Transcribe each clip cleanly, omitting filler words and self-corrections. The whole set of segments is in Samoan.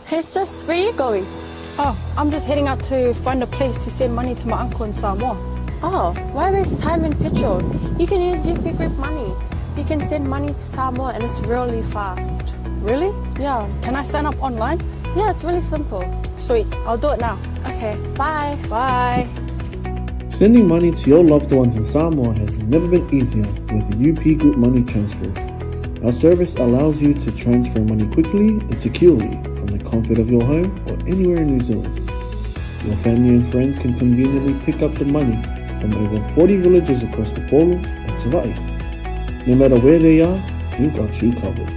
Hey sis, where are you going? Oh, I'm just heading out to find a place to send money to my uncle in Samoa. Oh, why waste time and petrol? You can use UP Group Money. You can send money to Samoa and it's really fast. Really? Yeah. Can I sign up online? Yeah, it's really simple. Sweet, I'll do it now. Okay, bye. Bye. Sending money to your loved ones in Samoa has never been easier with UP Group Money Transfer. Our service allows you to transfer money quickly and securely from the comfort of your home or anywhere in New Zealand. Your family and friends can conveniently pick up the money from over 40 villages across Upolu and Savai'i. No matter where they are, we've got you covered.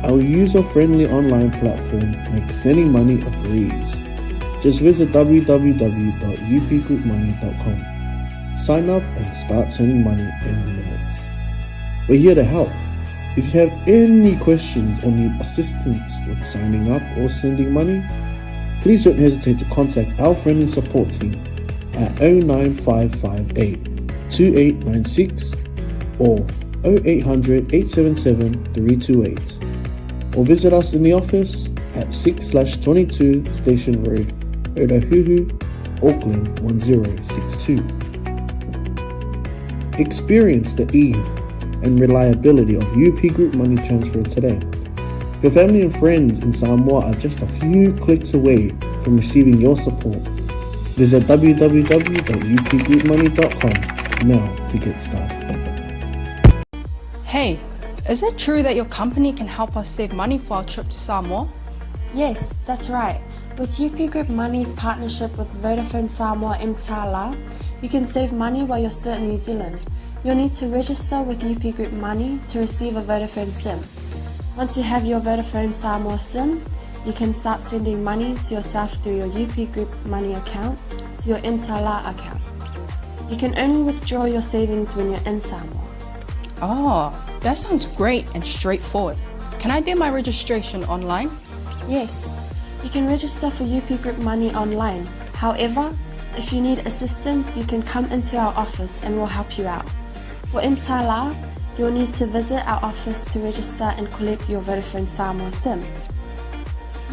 Our user-friendly online platform makes sending money a breeze. Just visit www.upgroupmoney.com. Sign up and start sending money in minutes. We're here to help. If you have any questions or need assistance with signing up or sending money, please don't hesitate to contact our friendly support team at 09558 2896 or 0800 877 328 or visit us in the office at 6/22 Station Road, Otahuhu, Auckland 1062. Experience the ease and reliability of UP Group Money Transfer today. Your family and friends in Samoa are just a few clicks away from receiving your support. Visit www.upgroupmoney.com now to get started. Hey, is it true that your company can help us save money for our trip to Samoa? Yes, that's right. With UP Group Money's partnership with Vodafone Samoa mTala, you can save money while you're still in New Zealand. You'll need to register with UP Group Money to receive a Vodafone SIM. Once you have your Vodafone Samoa SIM, you can start sending money to yourself through your UP Group Money account to your mTala account. You can only withdraw your savings when you're in Samoa. Oh, that sounds great and straightforward. Can I do my registration online? Yes, you can register for UP Group Money online. However, if you need assistance, you can come into our office and we'll help you out. For mTala, you'll need to visit our office to register and collect your Vodafone Samoa SIM.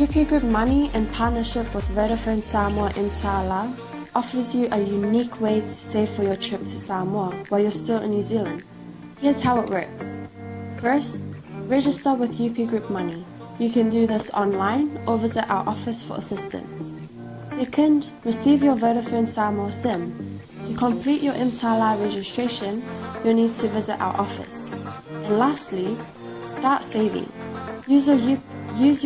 UP Group Money, in partnership with Vodafone Samoa mTala, offers you a unique way to save for your trip to Samoa while you're still in New Zealand. Here's how it works. First, register with UP Group Money. You can do this online or visit our office for assistance. Second, receive your Vodafone Samoa SIM. To complete your mTala registration, you'll need to visit our office. And lastly, start saving. Use your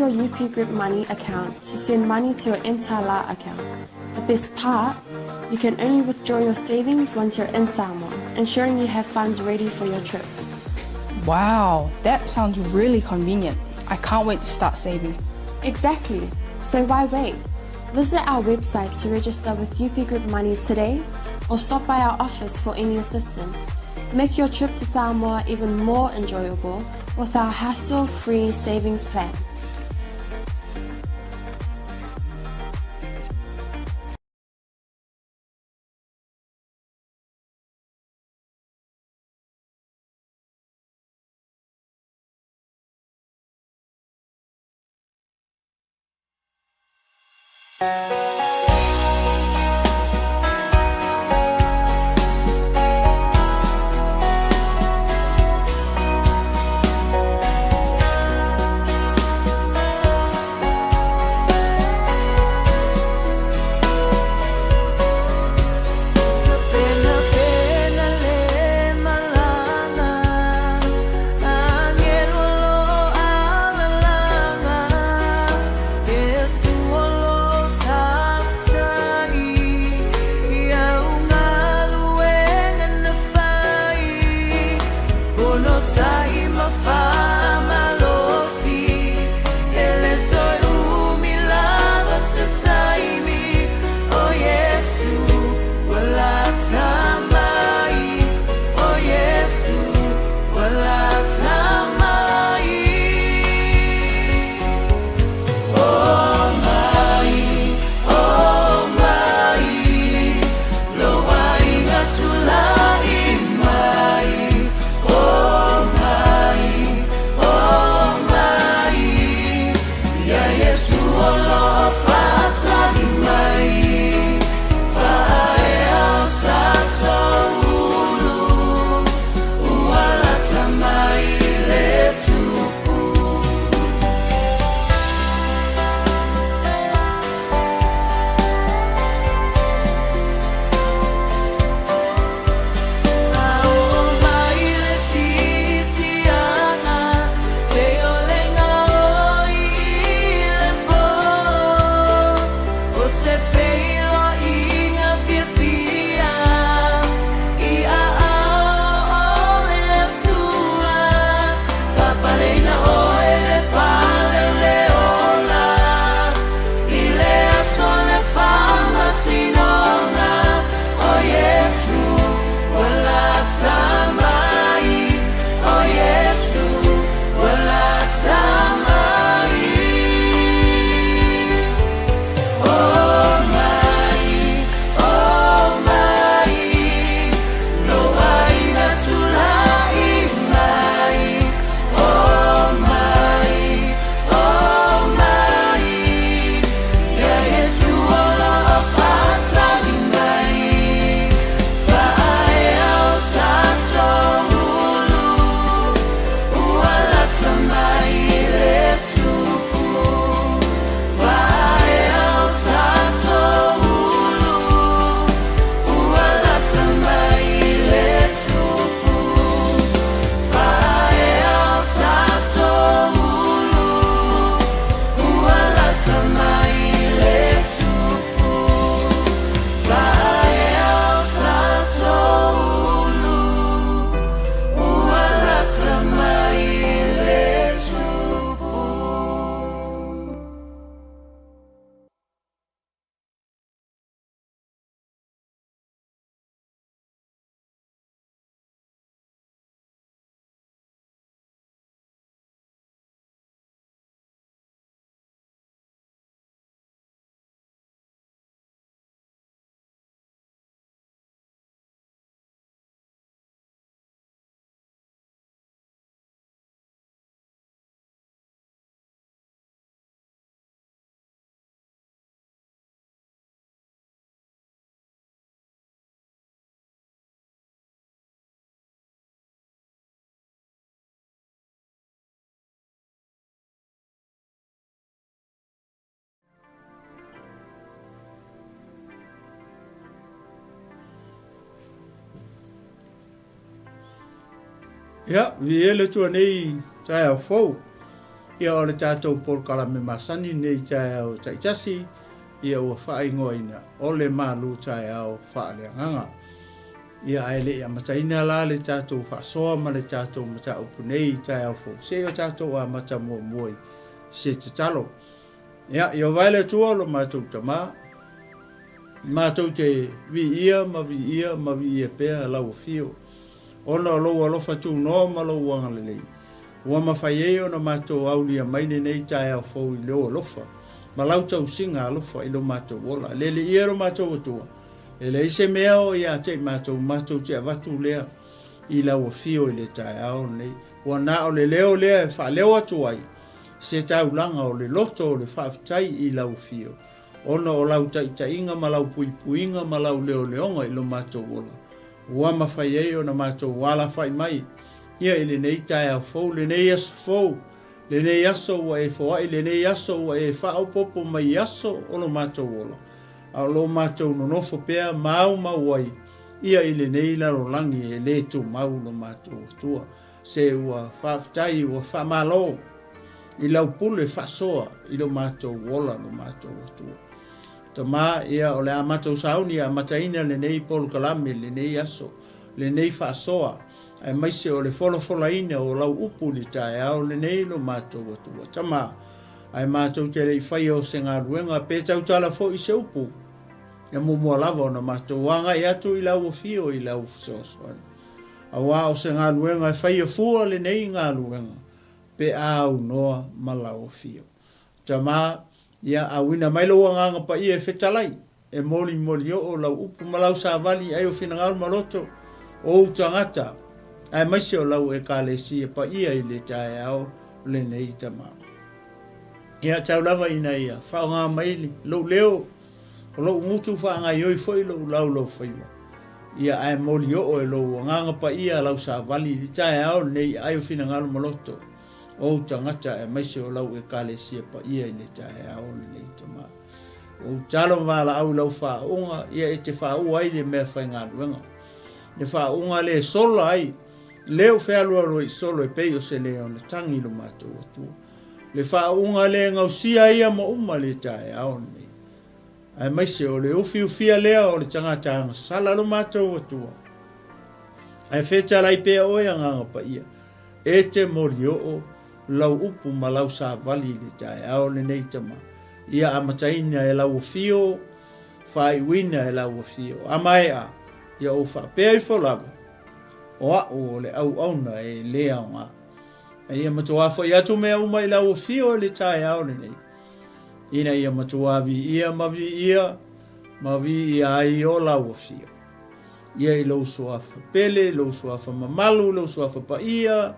UP Group Money account to send money to your mTala account. The best part, you can only withdraw your savings once you're in Samoa, ensuring you have funds ready for your trip. Wow, that sounds really convenient. I can't wait to start saving. Exactly. So why wait? Visit our website to register with UP Group Money today or stop by our office for any assistance. Make your trip to Samoa even more enjoyable with our hassle-free savings plan. Penapena le malaga, agelo lo alalaga, Iesu o lo tautai, ia galuega na fai, onosai ma faamalosi, e le toe umi lava se taimi, o Iesu, ua lata mai, o Iesu, ua lata mai. Oo mai, oo mai, lou aiga tulai mai, oo mai. Ia, viia le Atua nei taeao fou. Ia o le tatou polokalame masani nei taeao taitasi, ia ua faaigoaina o le Malu Taeao Faaleagaga. Ia ae le i amataina la le tatou faasoa ma le tatou mataupu nei taeao fou, se i o tatou amata muamua i se tatalo. Ia, Ieova e le Atua lo matou Tama, matou te viia ma viia ma viia pea lau afio, ona o lou alofa tunoa ma lou agalelei, ua mafai ai ona matou aulia mai lenei taeao fou i lou alofa ma lau tausiga alofa i lo matou ola. Leleia lo matou Atua, e leai se mea o ia te i matou, matou te avatu lea i lau afio i le taeao lenei. Ua na o le leo lea e faaleo atu ai se taulaga o le loto o le faafetai i lau afio, ona o lau taitaiga ma lau puipuiga ma lau leoleoga i lo matou ola, ua mafai ai ona matou alafai mai ia i lenei taeao fou, lenei aso fou, lenei aso ua e foai, lenei aso ua e faaopoopo mai i aso o lo matou ola, a o lo matou nonofo pea ma aumau ai ia i lenei lalolagi e le tumau lo matou Atua. Se ua faafetai, ua faamalo i lau pule faasoa i lo matou ola lo matou Atua. Tama, ia o le a matou sauni e amataina lenei polokalame, lenei aso, lenei faasoa, aemaise o le folafolaina o lau upu i le taeao lenei lo matou Atua. Tama, ae matou te le i faia o se galuega pe tautala foi i se upu, e muamua lava ona matou agai atu i lau afio i lau fesoasoani. Aua o se galuega e faia fua lenei galuega pe a aunoa ma lau afio. Tama, ia auina mai lou Agaga Paia e fetalai, e molimoli oo lau upu ma lau savali ai o finagalo ma loto o ou tagata, aemaise o lau Ekalesia paia i le taeao lenei, Tama. Ia tau lava ina ia faaaoga mai lou leo, o lou gutu faagaoioi foi lou laulaufaiva. Ia ae moli oo e lou Agaga Paia lau savali i le taeao lenei ai o finagalo ma loto o ou tagata aemaise o lau Ekalesia paia i le taeao lenei, Tama. Ua ou talo ma valaau i lau faauuga, ia e te faaua ai le mea faigaluega. Le faauuga le sola ai, le o fealualu ai solo e pei o se leona tagi i lo matou Atua. Le faauuga le gausia ia ma uma le taeao lenei. Aemaise o le ufiufia lea o le tagata agasala lo matou Atua. Ae fetalai pea oe Agaga Paia, e te molioo lau upu ma lau savali i le taeao lenei tama. Ia amataina e lau afio, faaiuina e lau afio. A maea, ia ou faapea ifo lava, o au o le auauna e le aoga. A ia matuā foi atu mea uma i lau afio i le taeao lenei, ina ia matuā viia ma viia ma viia ai o lau afio. Ia i lou suafa pele, lou suafa mamalu, lou suafa paia,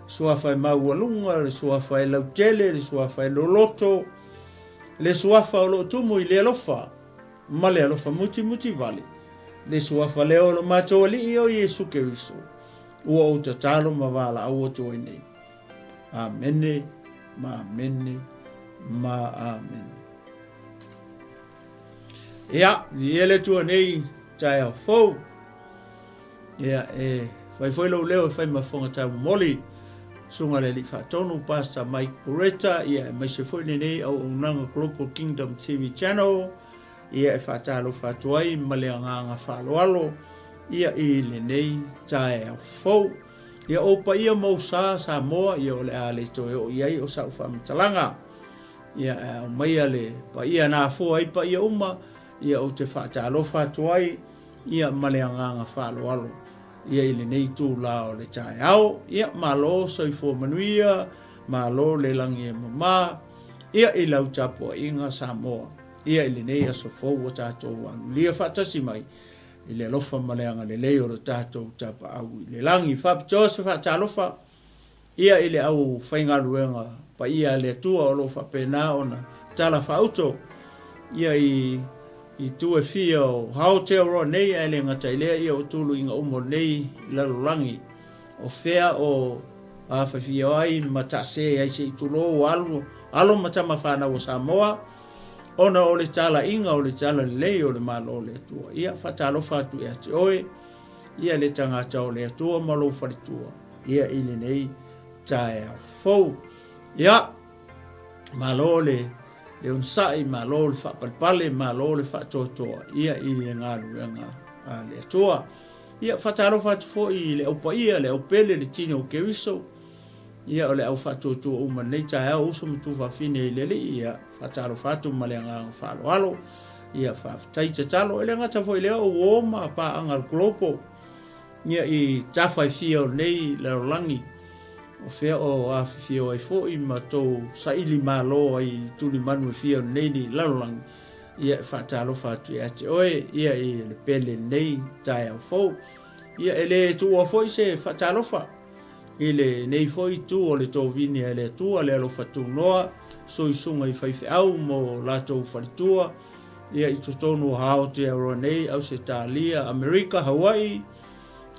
suafa e maualuga, le suafa e lautele, le suafa e loloto, le suafa o lo o tumu i le alofa ma le alofa mutimuti vale, le suafa lea o lo matou Alii o Iesu Keriso, ua ou tatalo ma valaau atu ai nei. Amene, ma amene, ma amene. Ia, i le Atua nei taeao fou. Ia, e fai foi lou leo e fai ma fofoga taumomoli. Susuga le Alii Faatonu, Pastor Mike Bureta, ia aemaise foi lenei auaunaga Global Kingdom TV Channel, ia e faatalofa atu ai ma le agaga faaaloalo, ia i lenei taeao fou. Ia ou paia ma ou sa Samoa, ia o le a le toe oo i ai o sau faamatalaga. Ia e aumaia le paia na afua ai paia uma, ia ou te faatalofa atu ai, ia ma le agaga faaaloalo, ia i lenei itula o le taeao. Ia malo soifua manuia, malo le lagi e mama, ia i lau tapuaiga Samoa, ia i lenei aso fou ua tatou alulia faatasi mai i le alofa ma le agalelei o lo tatou Tapaau i le lagi. Faapitoa se faatalofa Ia i le aufaigaluega paia a le Atua o lo o faapena ona tala faauto ia i itu e fia o Aotearoa nei, ae le gata i lea ia o tuluiga uma o lenei lalolagi, o fea o afafio ai ma taase ai se i tulou alo, alo ma tama fanau a Samoa, ona o le talaiga o le talalelei o le Malo o le Atua. Ia faatalofa atu ia te oe, ia le tagata o le Atua ma lou faletua. ia i lenei taeao fou. Ia, malo le le onosai, malo le faapalepale, malo le faatoatoa ia i le galuega a le Atua. Ia, faatalofa atu foi i le au paia, le au pele, le tino o Keriso, ia o le au faatuatua uma i lenei taeao, uso ma tuafafine i le Alii, ia faatalofa atu ma le agaga faaaloalo. Ia faafetai tatalo. E le gata foi i lea o uo ma paaga a le Global, ia i tafa e fia o lenei lalolagi, o fea o afifio ai foi ma tou saili malo ai i tulimanu e fia o lenei lalolagi, ia e faatalofa atu ia te oe, ia i le pele i lenei taeao fou. Ia e le tuua foi se faatalofa i lenei foi itu o le tovini a le Atua, le alofa tunoa, suisuga i faifeau mo latou faletua, ia i totonu o Aotearoa nei, Ausetalia, Amerika, Hawaii,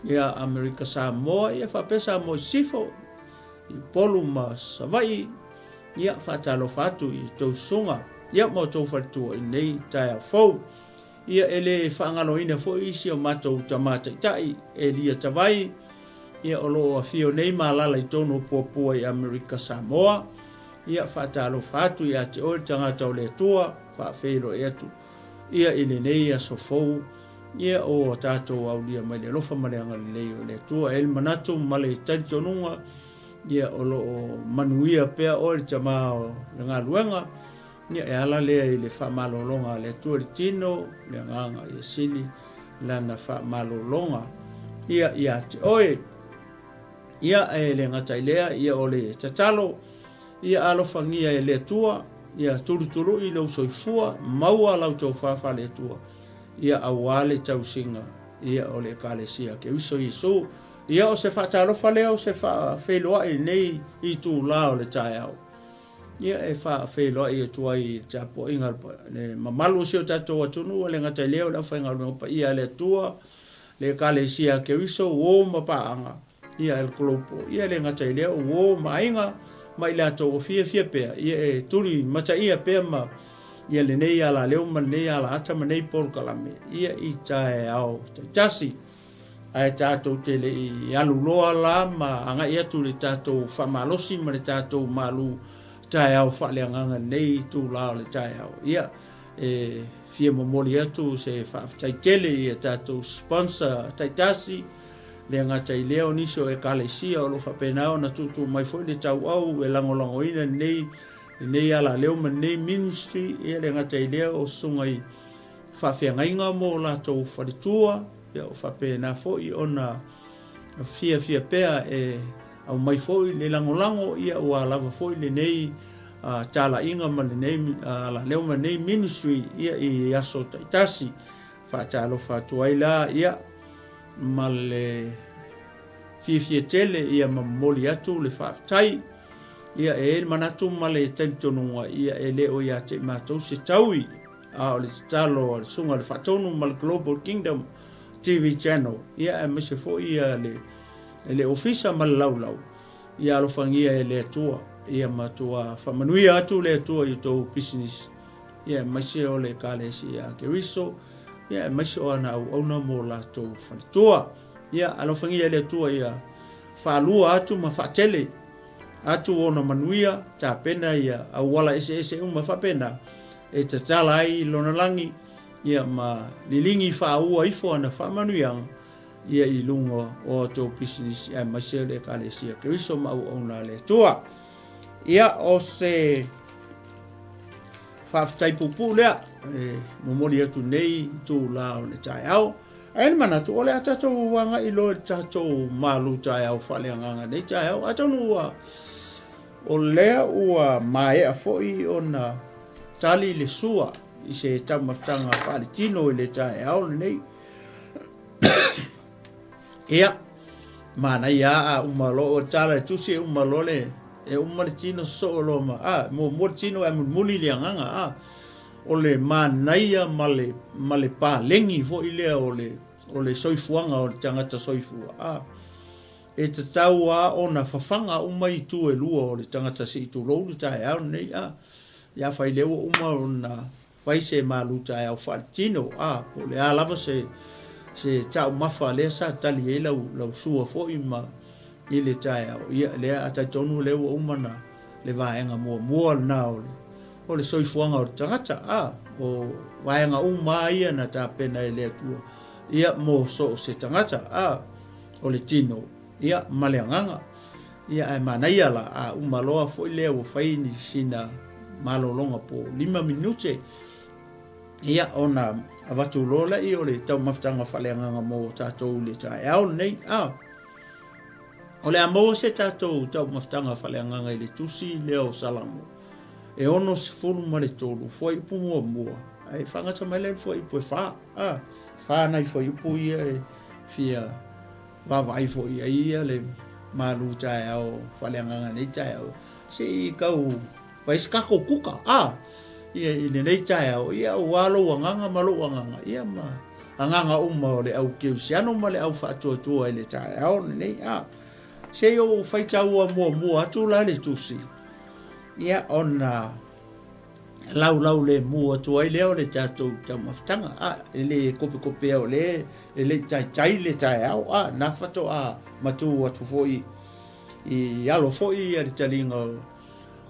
ia Amerika Samoa, ia faapea Samoa i Sisifo, i Upolu ma Savaii, ia faatalofa atu i tou susuga, ia ma outou faletua i lenei taeao fou. Ia e le faagaloina foi si o matou tama taitai, Elia Tavai, ia o lo o afio nei ma alaala i totonu o Puapua i Amerika Samoa. Ia faatalofa atu ia te oe le tagata o le Atua, faafeiloai atu ia i lenei aso fou, ia ua tatou aulia mai le alofa ma le agalelei o le Atua. E i ai le manatu ma le talitonuga, ia o lo o manuia pea oe le tama o le galuega, ia e ala lea i le faamalologa a le Atua i le tino, le agaga ia sili lana faamalologa ia ia te oe. Ia e le gata i lea, ia o le tatalo, ia alofagia e le Atua, ia tulutului lou soifua, maua lau tofa faale-Atua, ia aua le tausiga ia o le Ekalesia a Keriso Iesu. Ia o se faatalofa lea o se faafeiloai i lenei itula o le taeao. Ia e faafeiloai atu ai i le tapuaiga a le mamalu o si o tatou atunuu, e le gata i lea o le aufaigaluega paia a le Atua, le Ekalesia a Keriso, uo ma paaga, ia El Globo. Ia e le gata i lea o uo ma aiga ma i latou o fiafia pea, ia e tuli mataia pea ma ia lenei alaleo ma lenei alaata ma nei polokalame, ia i taeao taitasi. Ae tatou te le i alu loa la ma agai atu i le tatou faamalosi ma le tatou malu taeao faaleagaga i lenei itula o le taeao. Ia, e fia momoli atu se faafetai tele i a tatou sponsor taitasi, le gata i lea o nisi o Ekalesia o lo o faapena ona tuutuu mai foi le tauau e lagolagoina lenei lenei alaleo ma lenei ministry, ia le gata i lea o susuga i faafeagaiga mo latou faletua, ia o faapena foi ona fiafia pea e aumai foi le lagolago, ia ua lava foi lenei talaiga ma lenei alaleo ma lenei ministry ia i aso taitasi. Faatalofa atu ai la, ia, ma le fiafia tele ia ma momoli atu le faafetai. Ia, e i ai le manatu ma le talitonuga, ia, e le o ia te i matou se taui, a o le tatalo a le Susuga i le Faatonu ma le Global Kingdom TV Channel, ia, aemaise foi ia le, le Ofisa ma le Laulau, ia alofagia e le Atua, ia matua faamanuia atu le Atua i outou pisinisi, ia aemaise o le Ekalesia a Keriso, ia aemaise o ana auauna mo latou faletua. Ia alofagia e le Atua ia faalua atu ma faatele atu ona manuia, tapena ia auala eseese uma faapena e tatala ai lona lagi, ia ma liligi faaua ifo ana faamanuiaga ia i luga o a outou pisinisi aemaise o le Ekalesia Keriso ma auauna a le Atua. Ia, o se faafetai puupuu lea e momoli atu nei itula o le taeao. Ae le manatu, o le a tatou agai loa i le tatou malu taeao faaleagaga nei taeao. Atonu ua, o lea ua maea foi ona tali le sua i se taumafataga faaletino i le taeao lenei. Ia, manaia a uma loa o tala le tusi e uma loa le, e uma le tino sosoo loa ma, a, muamua le tino ae mulimuli le agaga, a. O le manaia ma le, ma le paleni foi lea o le, o le soifuaga o le tagata soifua, a. E tatau lava ona fafaga uma itu e lua o le tagata se i tulou le taeao lenei, a. Ia afai lea ua uma ona Fai se malu taeao faaletino, a, po o le a lava se, se taumafa lea sa tali ai lau, lau sua foi ma, i le taeao. Ia, lea a talitonu lea ua uma na le vaega muamua lena o le o le soifuaga o le tagata, a, o vaega uma lava ia na tapena e le Atua, ia, mo so o se tagata, a, o le tino, ia, ma le agaga. Ia, ae manaia la, a uma loa foi lea ua fai ni sina malologa po o lima minute, ia, ona avatu loa lea o le taumafataga faaleagaga mo tatou i le taeao lenei, a. O le a maua se tatou taumafataga faaleagaga i le tusi lea o Salamo e 63 fuaiupu muamua, ae faagata mai lea i le fuaiupu e 4. A, 4 nai fuaiupu ia e fia vaavaai foi i ai ia le malu taeao faaleagaga nei taeao. Se i tau fai se tatou kuka, a, ia i lenei taeao, ia aua lou agaga ma lou agaga, ia ma agaga uma o le au kerisiano ma le au faatuatua i le taeao lenei, a. Se i ou faitaua muamua atu la le tusi, ia ona laulau lemu atu ai lea o le tatou taumafataga, a, e le kopekopea o lea e le i taitai le taeao, a, na faatoa matu atu foi i alo foi ia le taliga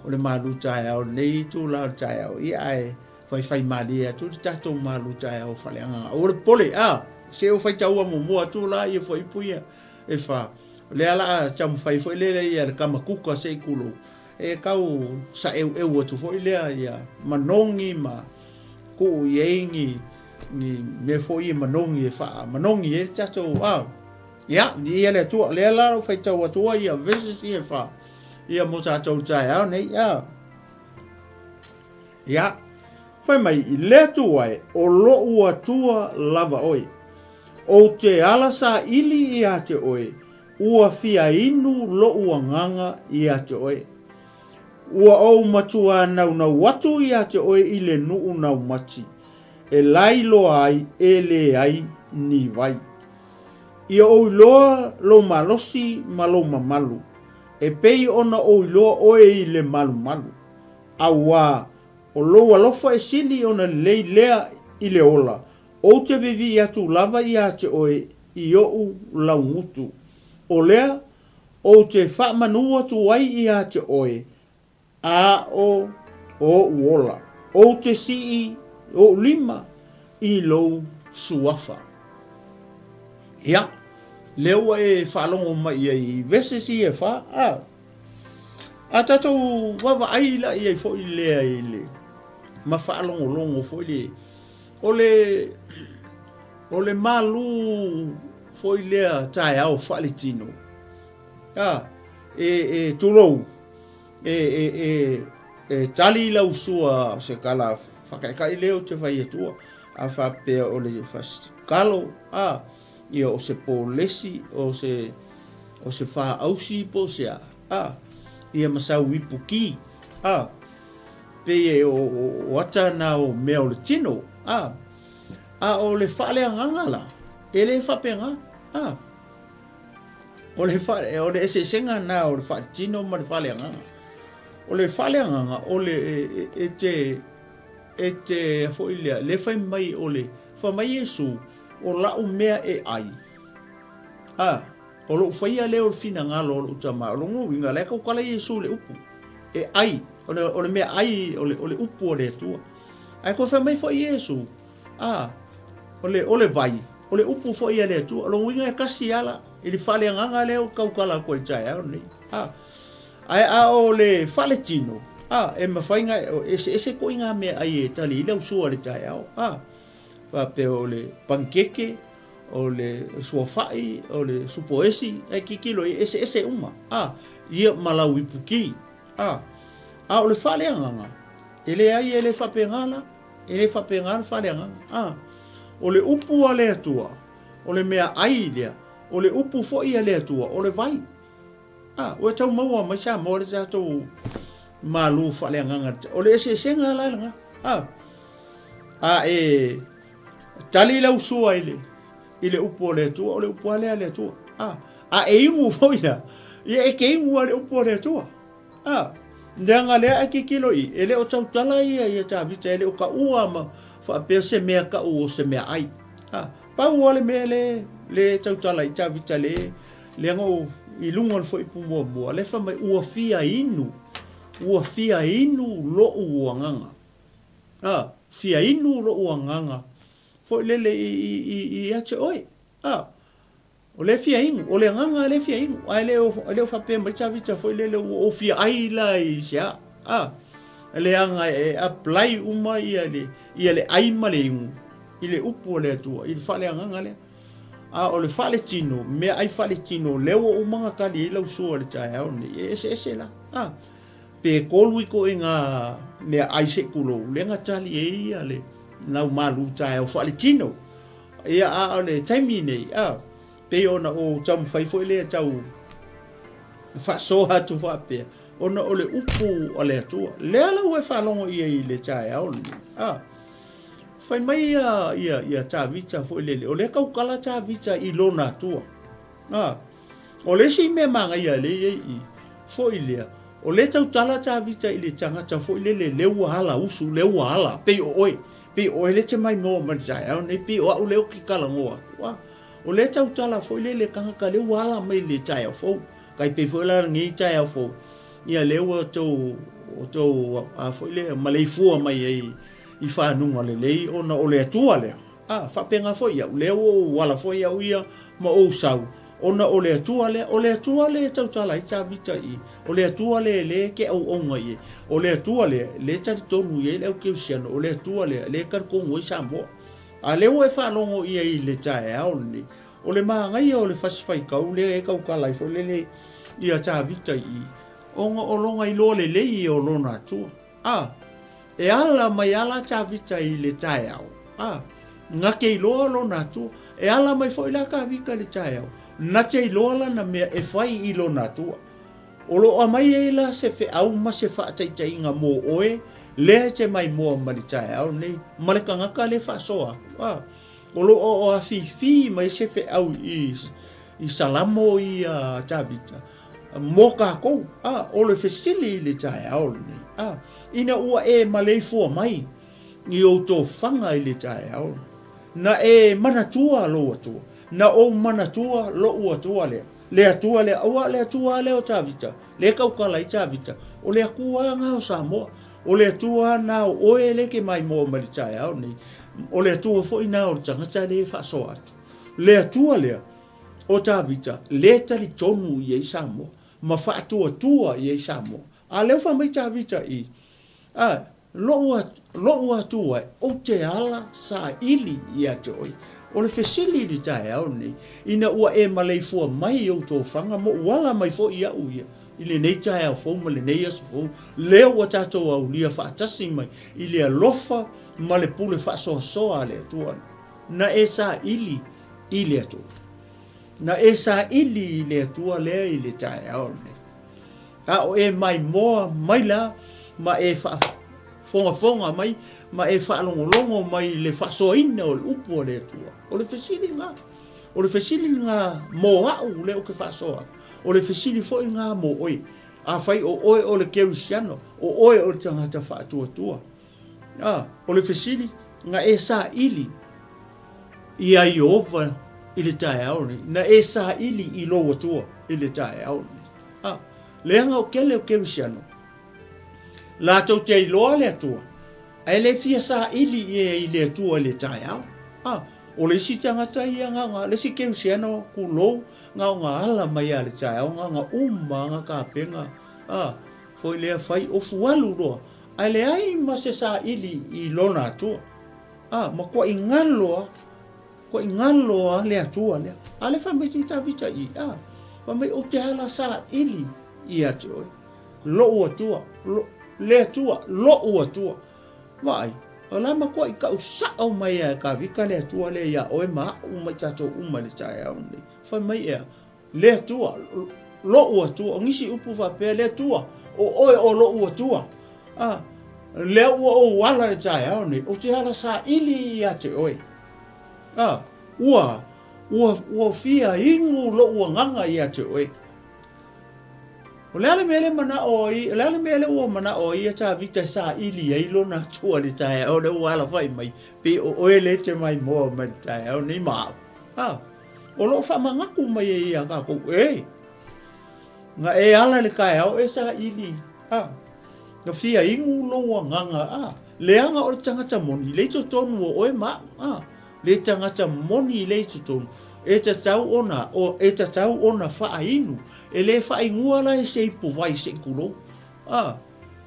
o le malu taeao i lenei itula o le taeao, ia ae faifaimalie atu le tatou malu taeao faaleagaga. Aua le popole, a, se o faitaua muamua atu la ia fuaiupu ia e fa. O lea la a taumafai foi lele ia le kama kuka se i kulou, e tau saeueu atu foi lea ia manogi ma tuu i ai ni, ni mea foi e manogi e faamanogi ai le tatou, a, ia, viia le Atua. O lea la o faitau atu ai ia verses ia e fa, ia mo tatou taeao nei, a. Ia, fai mai, i le Atua e, o lo'u Atua lava oe. Ou te ala saili ia te oe, ua fia inu lo'u agaga ia te oe. Ua ou matuā naunau atu ia te oe i le nuu naumati, e lae loa ai e leai ni vai. Ia ou iloa lou malosi ma lou mamalu, e pei ona ou iloa oe i le malumalu. Auā, o lou alofa e sili ona lelei lea i le ola, ou te vivii atu lava iā te oe i oʻu laugutu. O lea, ou te faamanū atu ai iā te oe, a o oʻu ola, ou te sii oʻu lima i lou suafa. Ia, lea ua e faalogo mai i ai i verses ia e fa, a. A tatou vaavaai la i ai foi lea i le ma faalogologo foi le o le o le malu foi lea taeao faaletino. A e e tulou e e e e tali lau sua se tala faataitai lea ou te fai atua a faapea o le fasikalo a ia o se polesi o se o se faausi po o se a a ia ma sau ipu ki a pei e o, o, o ata na o mea o le tino a a o le faaleagaga la e le faapena a O le, fa, o le eseesega na o le faaletino ma le faaleagaga. O le faaleagaga, o le, e, e, e te, e te foi lea, le fai mai o le, fai mai Iesu, o lau mea e ai. A, o lou faia lea o le finagalo o lou Tama. O lona uiga, la e tautala Iesu i le upu. E ai, o le, o le mea ai, o le, o le upu a le Atua. Ae toe fai mai foi Iesu, A, o le, o le vai, o le upu foi a le Atua. O lona uiga e kasi ala i le faaleagaga lea ua tautala atu ai i le taeao lenei. A, ae a o le faaletino, a, e mafai na eseese ituaiga meaai e tali ai lau sua i le taeao. A, faapea o le panikeke, o le suafai, o le supoesi, ae tilotilo e eseese uma. A, ia ma lau ipuki. A, a o le faaleagaga, e leai e le faapena la. E le faapena le faaleagaga. A, o le upu a le Atua, o le mea ai lea, o le upu foi a le Atua, o le vai. A, ua tau maua mai Samoa le tatou malu faaleagaga. O le eseesega la lena. A, a e tali lau sua i le, i le upu a le Atua, o le upu a lea a le Atua. A, a e inu foi la, ia e te inu a le upu a le Atua. A, leaga lea a tilotilo i, e le o tautala ia ia Tavita, e le o taua ma faapea se mea tau o se meaai. A, pau lava le mea le, le tautala i Tavita le Leaga o i luga o le fuaiupu muamua, lea fai mai, ua fia inu, ua fia inu lo'u agaga. A, fia inu lo'u agaga foi lele i, i, i, ia te oe. A, o lea fia inu, o le agaga lea fia inu, ae le o, le o faapea mai Tavita foi lele ua ou fia ai la i se a. A, leaga e apply uma ia le, ia le ai ma le inu i le upu a le Atua, i le faaleagaga lea. A o le faaletino, meaai faaletino, lea ua uma ona tali ai lau sua i le taeao lenei, e eseese la. A, pe kolu ituaiga meaai se i tulou, lea na tali ai ia le lau malu taeao faaletino. Ia, a o le taimi nei, a, pei ona ou taumafai foi lea tau faasoa atu faapea, ona o le upu a le Atua. Lea la ua e faalogo i ai i le taeao lenei. A, Fai mai ia, ia, ia Tavita foi lele, o lea tautala Tavita i lona Atua. A, o le isi mea manaia lea e i ai i, foi lea, o lea tautala Tavita i le tagata foi lele lea ua ala usu, lea ua ala, pei o oe, pei o oe lea e te maimoa mai le taeao nei, pei o au lea ou te talanoa atu. A, o lea tautala foi lele tagata lea ua ala mai le taeao fou. Tai pei foi la lenei taeao fou, ia lea ua tou, tou, a foi lea, maleifua mai ai i fanuga lelei ona o le Atua lea. A, faapena foi au, lea ua ou ala foi au ia ma ou sau, ona o le Atua lea. O le Atua lea e tautala ai Tavita i, o le Atua lea lea e te auauna i ai, o le Atua lea lea e talitonu i ai le au kerisiano, o le Atua lea lea e talitonu ai Samoa. A lea ua e faalogo i ai i le taeao lenei, o le manaia o le fasi faitau lea e tautala ai foi lele ia Tavita i i, ona o lona iloa lelei ia o lona Atua. A, e ala mai a la Tavita i le taeao, a, na te iloa lona Atua. E ala mai foi la Tavita i le taeao, na te iloa lana mea e fai i lona Atua. O lo o aumai ai la se feau ma se faataitaiga mo oe lea e te maimoa ma le taeao nei, ma le tagata lea e faasoa atu. A, o lo o afifi mai se feau i, i Salamo ia Tavita, mo kākou, a, o le fesili i le taeao lenei, a, ina ua e maleifua mai i ou tofaga i le taeao, na e manatua lou Atua, na ou manatua loʻu Atua lea, le Atua lea, aua o le Atua lava lea o Tavita, lea e tautala ai Tavita, o le Atua lava lena o Samoa, o le Atua lava lena o oe lea e te maimoa mai i le taeao lenei, o le Atua foi lena o le tagata lea e faasoa atu. Le Atua lea, o Tavita, lea e talitonu i ai Samoa, ma faatuatua i ai Samoa. A lea ua fai mai Tavita i, a, loʻu, loʻu Atua e, ou te ala saili ia te oe. O le fesili i le taeao lenei, ina ua e maleifua mai i ou tofaga ma ou ala mai foi iaʻu ia, i lenei taeao fou ma lenei aso fou, lea ua tatou aulia faatasi mai i le alofa ma le pule faasoasoa a le Atua, na e saili i le Atua. Na e saili i le Atua lea i le taeao lenei. A o e maimoa mai la ma e faafogafoga mai ma e faalogologo mai i le faasoaina o le upu a le Atua. O le fesili lena. O le fesili lena mo au lea ou te faasoa atu. O le fesili foi lena mo oe. Afai o oe o le kerisiano, o oe o le tagata faatuatua. A, o le fesili, na e saili iā Ieova i le taeao lenei, na e saili i lou Atua i le taeao lenei. A, leaga o kele o kerisiano, latou te iloa le Atua, ae le fia saili ia i le Atua i le taeao. A, o le isi tagata ia na ona, le isi kerisiano tulou, na ona ala mai lava i le taeao, na ona uma lava tapena, a, foi lea fai ofu alu loa, Ae leai ma se saili i lona Atua. A, matuai galo a, matuai galo a le Atua lea. A lea fai mai si Tavita i, a, fai mai ou te ala saili ia te oe, loʻu Atua, lo, le Atua, loʻu Atua. Vaai, o la matuai kau sao mai a e Tavita le Atua lea iā oe ma aʻu ma i tatou uma i le taeao lenei. Fai mai ea, Le Atua, loʻu Atua. O nisi upu faapea, Le Atua, o oe o loʻu Atua. A, lea ua ou ala i le taeao nei, ou te ala saili ia te oe. A, ua, ua, ua fia inu loʻu agaga ia te oe. O le a le mea le manao ai, o le a le mea le ua manao ai ia Tavita e saili ai lona Atua i le taeao lea ua alafai mai, pei o oe lea e te maimoa mai i le taeao nei ma au. A. O lo o faamanatu mai ai ia tatou, e, na e ala i le taeao e saili, a, na fia inu lou agaga, a, leaga o le tagata moni lea i totonu o oe ma au, a, le tagata moni lea i totonu, e tatau ona, o, e tatau ona faainu, e le faainua la e se ipuvai se i tulou, a,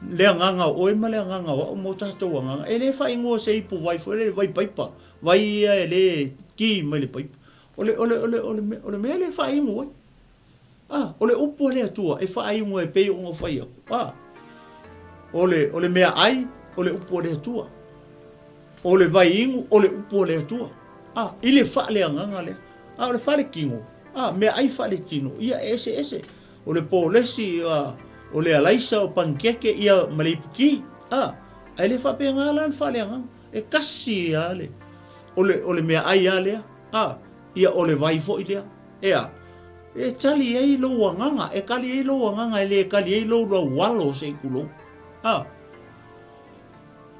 le agaga o oe ma le agaga o au ma o tatou agaga, e le faainua e se ipuvai foi lele, vai paipa, vai ia e le ki mai le paipa. O le, o le, o le, o le, o le mea lea e faainu ai. A, o le upu a le Atua e faainu ai e pei ona fai atu. A, o le, o le meaai, o le upu a le Atua. O le vaiinu, o le upu a le Atua. A, i le faaleagaga lea. A, o le faaletino, a, meaai faaletino, ia e eseese. O le polesi, a, o le alaisa, o panikeke, ia ma le ipuki. A, ae le faapena la le faaleagaga. E tasi lava le, o le, o le meaai lava lea, a, ia o le vai foi lea. E a? E tali ai lou agaga, e kali ai lou agaga e le kali ai lou laualo se i tulou. A,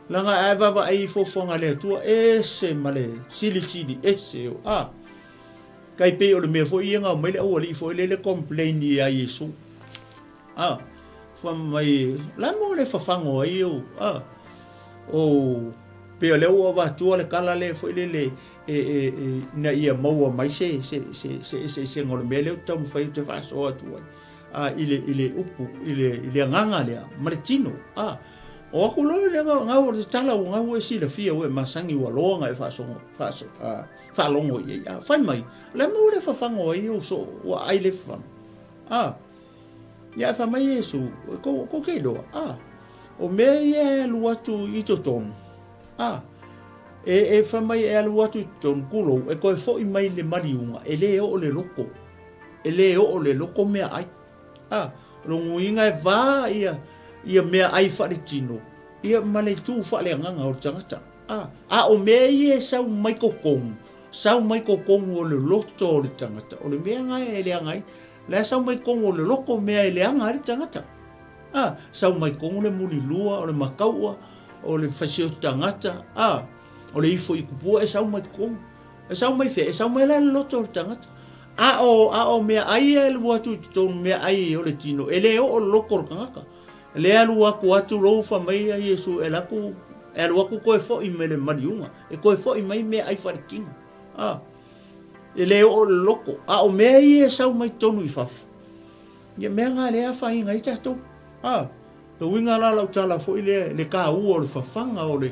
leaga a e vaavaai i fuafuaga a le Atua, e ese ma le silisili ese o, a, tai pei o le mea foi ia na omai le aualii foi lele complain ia Iesu. A, fai mai, o le a mo le fafago ai ou, a, ou, pei o lea ua avatua le tala lea foi lele e, e, e, ina ia maua mai se, se, se, se eseesega o le mea lea ou te taumafai ou te faasoa atu ai, a, i le, i le upu, i le, i le agaga lea, ma le tino, a. O aku loa lea, gau o le tala ua gau e silafia ua e masani ua loa ona e faasogo, faaso, a, faalogo i ai. A, fai mai, o le a mo le fafago ai ou soo, ua aai le fafago. A, Ia ae fai mai Iesu, Kou, kou te iloa, a, o mea ia e alu atu i totonu, a, e, e fai mai e alu atu i totonu, tulou, e toe foi mai le maliuga, e le oo le loko, e le oo le loko meaai. A, o lona uiga e va ia, ia meaai faaletino, ia ma le itu faaleagaga o le tagata. A, a o mea ia e sau mai totonu, sau mai totonu o le loto o le tagata, o le mea lena e leaga ai, La e sau mai tonu o le loko mea e leaga ai le tagata. A, sau mai tonu le mulilua, o le makaua, o le fasioti tagata, a, o le ifo i kupua e sau mai tonu. E sau mai fea? E sau mai la le loto o le tagata. A o, a o meaai ia e alu atu i totonu, meaai o le tino, e le oo le loko o le tagata. Le alu atu atu lou fai mai a Iesu e alu atu, e alu atu toe foi mai le maliuga, e toe foi mai meaai faaletino. A. E le oo i le loko, a o mea ia e sau mai totonu i fafo, ia mea na lea e afaina ai tatou. A, le uiga la o lau tala foi lea, le taua o le fafaga o le,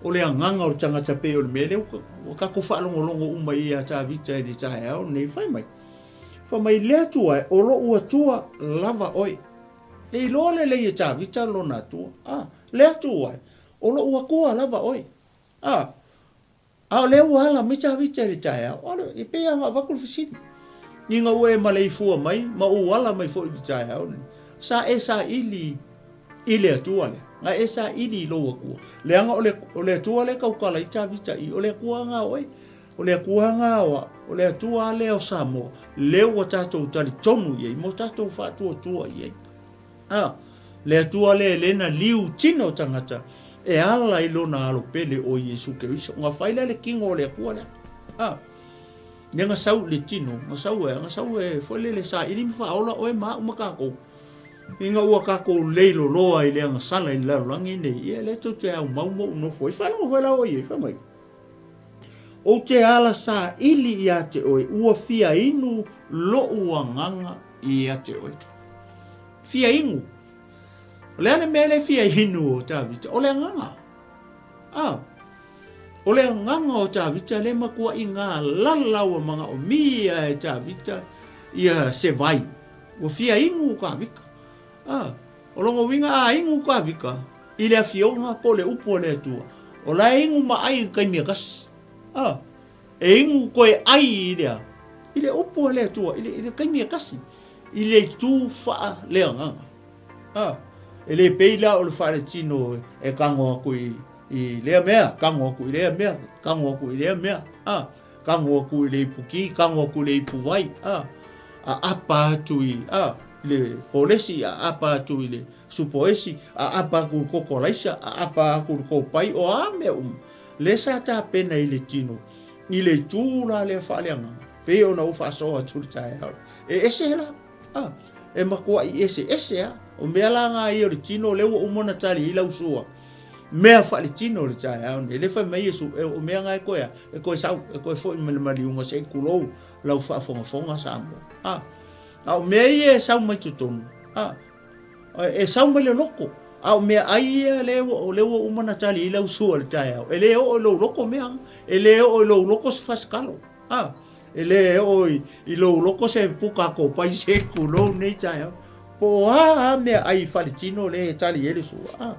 o le agaga o le tagata pei o le mea lea ua tatou faalogologo uma i ai ia Tavita i le taeao lenei, fai mai, fai mai, le Atua e, o lou Atua lava oe. E iloa lelei e Tavita lona Atua. A, le Atua e, o lou Atua lava oe. A, A o lea ua ala mai Tavita i le taeao, o le, e pei lava ona avatu le fesili, Ina ua e maleifua mai ma ou ala mai foi i le taeao lenei, sa e saili i le Atua lea, na e saili i lou Atua, leaga o le, o le Atua lea e tautala ai Tavita i, o le Atua lena o oe, o le Atua lena o au, o le Atua lea o Samoa, lea ua tatou talitonu i ai, ma ua tatou faatuatua i ai. A, le Atua lea e le na liu tino o tagata e ala i lona alo pele o Iesu Keriso. Nga fai lea le kino o le Atua lea. A, lea nga sau le tino, nga sau e, nga sau e foi le le saili ma faaola oe ma au ma tatou. Ina ua tatou lei loloa i le agasala i le lalolagi nei, ia lea tou te aumau ma ou nofo ai. Faalogo foi la oe i ai, fai mai. Ou te ala saili ia te oe, ua fia inu lou agaga ia te oe. Fia inu. O le a le mea le fia inu o Tavita? O le agaga. Ah. O le agaga o Tavita le matua'i galala ua manaomia e Tavita ia se vai. Ua fia inu Tavita. Ah. O lona uiga a inu Tavita i le afioga po o le upu a le Atua, o la e inu ma ai i le taimi e tasi. Ah. E inu koe ai i le a? I le upu a le Atua, i le, i le taimi e tasi, i le itu faaleagaga. A, e le pei la o le faaletino e tago atu i, i lea mea, tago atu i lea mea, tago atu i lea mea, a, tago atu i le ipuki, tago atu i le ipuvai, a, aapa atu i, a, i le polesi, aapa atu i le supoesi, aapa atu i le koko alaisa, aapa atu i le kopai, o a mea uma. Lea sa tapena i le tino, i le itu la lea faaleagaga. Pei ona ou faasoa atu i le taeao. E ese la, a, e matuai eseese lava. O mea la na ia o le tino, lea ua uma ona tali ai lau sua, mea faaletino o le taeao nei. Lea fai mai Iesu, e, o mea na e toe a, e toe sau, e toe foi mai le maliuga se i tulou lau faafogafoga Samoa. A, a o mea ia e sau mai totonu, a, e sau mai le loto, a o meaai ia lea ua, lea ua uma ona tali ai lau sua i le taeao, e le oo i lou loto mea na, e le oo i lou loto se fasikalo. A, e le oo i, i lou loto se puka kopai se tulou nei taeao. Po o a a meaai faletino lea e tali ai le sua, a,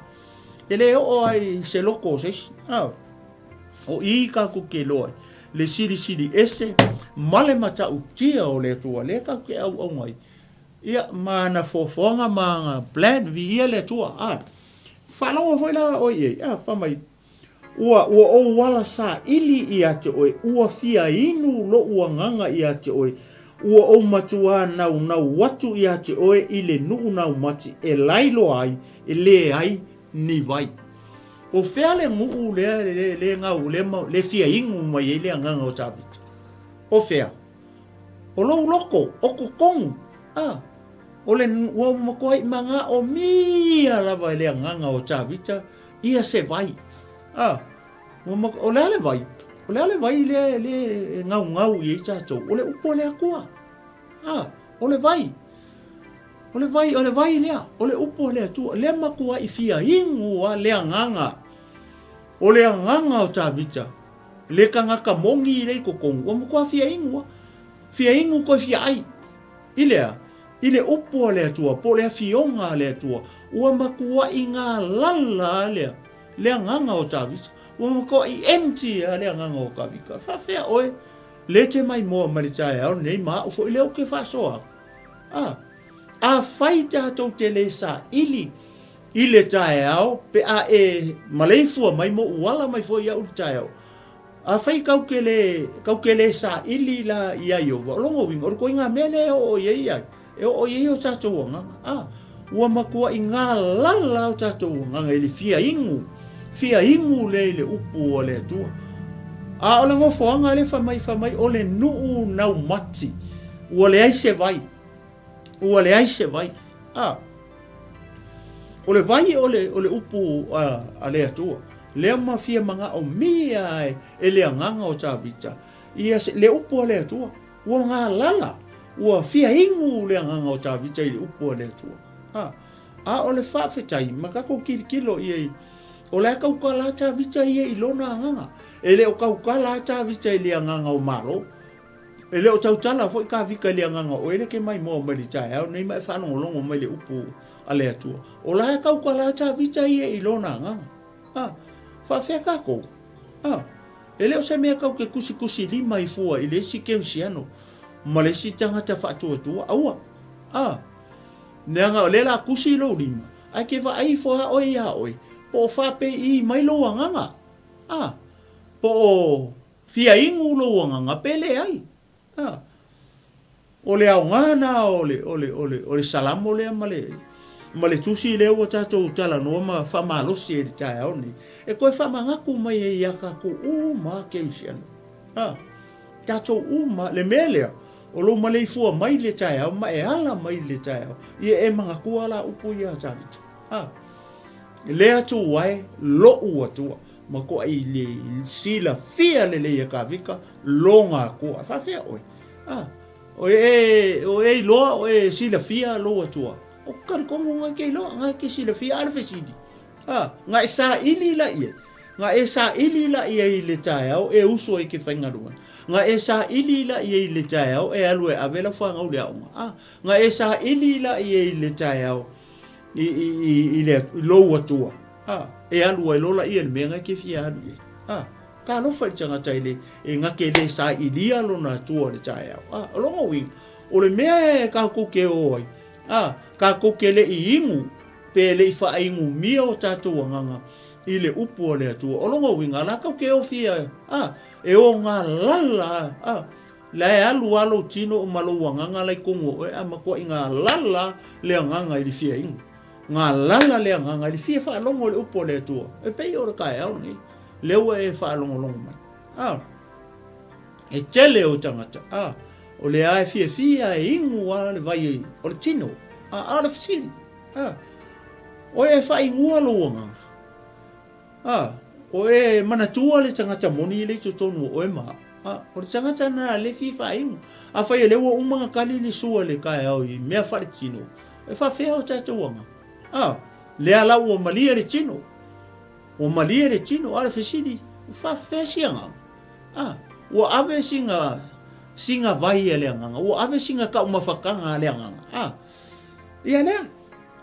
e le oo lava i se loto o se isi. A, o i tatou te iloa ai le silisili ese ma le matautia o le Atua lea tatou te auauna ai, ia, ma ana foafoaga ma ana plan, viia le Atua. A, faalogo foi la oe i ai, a, fai mai, Ua, ua ou ala saili ia te oe, ua fia inu loʻu agaga ia te oe, ua ou matuā naunau atu ia te oe i le nuu naumati e lailoa ai, e leai ni vai. O fea le nuu lea le, le gau, le, le fia inu mai ai le agaga o Tavita? O fea? O lou loko, o totonu. A, o le, ua ou matuai manaomia lava e le agaga o Tavita ia se vai. A, ua ma, o le a le vai? O le a le vai lea lea e gaugau i ai tatou? O le upu a le Atua. A, o le vai. O le vai, o le vai lea, o le upu a le Atua. Lea matuai fia inu a le agaga. O le agaga o Tavita, le tagata moni lea i totonu, ua matua fia inu a. Fia inu toe fia ai. I le a? I le upu a le Atua, po o le afioga a le Atua, ua matuai galala a le, le agaga o Tavita. Ua matuai empty a le agaga o Tavita. E faafefea oe le te maimoa mai le taeao lenei ma au foi lea ou te faasoa atu? A, afai tatou te le saili i le taeao pe a e maleifua mai ma ou ala mai foi au i le taeao, Afai kau ke le, kau ke le saili la iā Ieova, o lona uiga, o le ituaiga mea lea e oo i ai ai, e oo i ai o tatou agaga. A, ua matuai galala o tatou agaga i le fia inu, fia inu lea i le upu a le Atua. A o le nofoaga lea fai mai, fai mai, o le nuu naumati, ua leai se vai. Ua leai se vai. A, o le vai o le, o le upu a, a le Atua. Lea ma fia manaomia ai e le agaga o Tavita ia se, le upu a le Atua. Ua galala, ua fia inu le agaga o Tavita i le upu a le Atua. A, a o le faafetai ma tatou tilotilo i ai, o la e tautala a Tavita ia i lona agaga. E le o tautala a Tavita i le agaga o Malo. E le o tautala foi Kavika i le agaga o oe le ke maimoa mai le taeao nei ma e faalogologo mai le upu a le Atua. O la e tautala Tavita ia i lona agaga. A, faafefea takou? A, e le o se mea kau ke kusikusi lima i fua i le isi kerisiano ma le isi tagata faatuatua. Aua. A, leaga o lea la kusi lou lima, ae ke vaai ifo a oe iā oe, po o faapeiī mai lou agaga. A, po o Fia inu lou agaga pe leai. A. O le aoga na o le, o le, o le, o le Salamo lea ma le, ma le tusi lea ua tatou talanoa ma faamalosi ai i le taeao nei, e toe faamanatu mai ai ia tatou uma kerisiano. A. Tatou uma, le mea lea, o lou maleifua mai i le taeao ma e ala mai i le taeao, ia e manatua la upu ia a Tavita. A. Le Atua e, lou Atua. Matuai le silafia lelei e Kavika lona Atua. E faafefea oe? A, o e, o e iloa, o e silafia lou Atua. Ou te talitonu na e te iloa, na e te silafia. A o le fesili, a, na e saili la i ai? Na e saili la i ai i le taeao e usu ai ke faigaluega? Na e saili la i ai i le taeao e alu e ave lau fanau i le aoga? A, na e saili la i ai i le taeao i, i, i, i, le, i lou Atua? A, e alu ai loa laia i le mea na e fia alu i ai. A, talofa i le tagata e le, e na te le sailia lona Atua i le taeao. A, o lona uiga, o le mea e tatou te o ai, a, tatou te le i inu, pe le i faainumia o tatou agaga i le upu a le Atua. O lona uiga, la tatou te o fia, a, e o galala, a, la e alu a lou tino ma lou agaga la i tonu o oe, a matuai galala le agaga i le fia inu. Galala le agaga i le fia faalogo i le upu a le Atua, e pei o le taeao lenei, lea ua e faalogologo mai. A, e tele o tagata, a, O lea e fiafia e inu lava le vai o le tino, a, a o le fesili, a, o e faainuia lou agaga, a, o e manatua le tagata moni lea i totonu o oe ma au, a, o le tagata lena lea e fia faainu. Afai o lea ua uma ona kali le sua i le taeao i mea faaletino, e faafefea o tatou agaga? A, lea la ua malie le tino, ua malie le tino, a o le fesili, e faafefea si agaga? A, ua ave sina, sina vai a le agaga, ua ave sina taumafataga a le agaga. A, ia lea,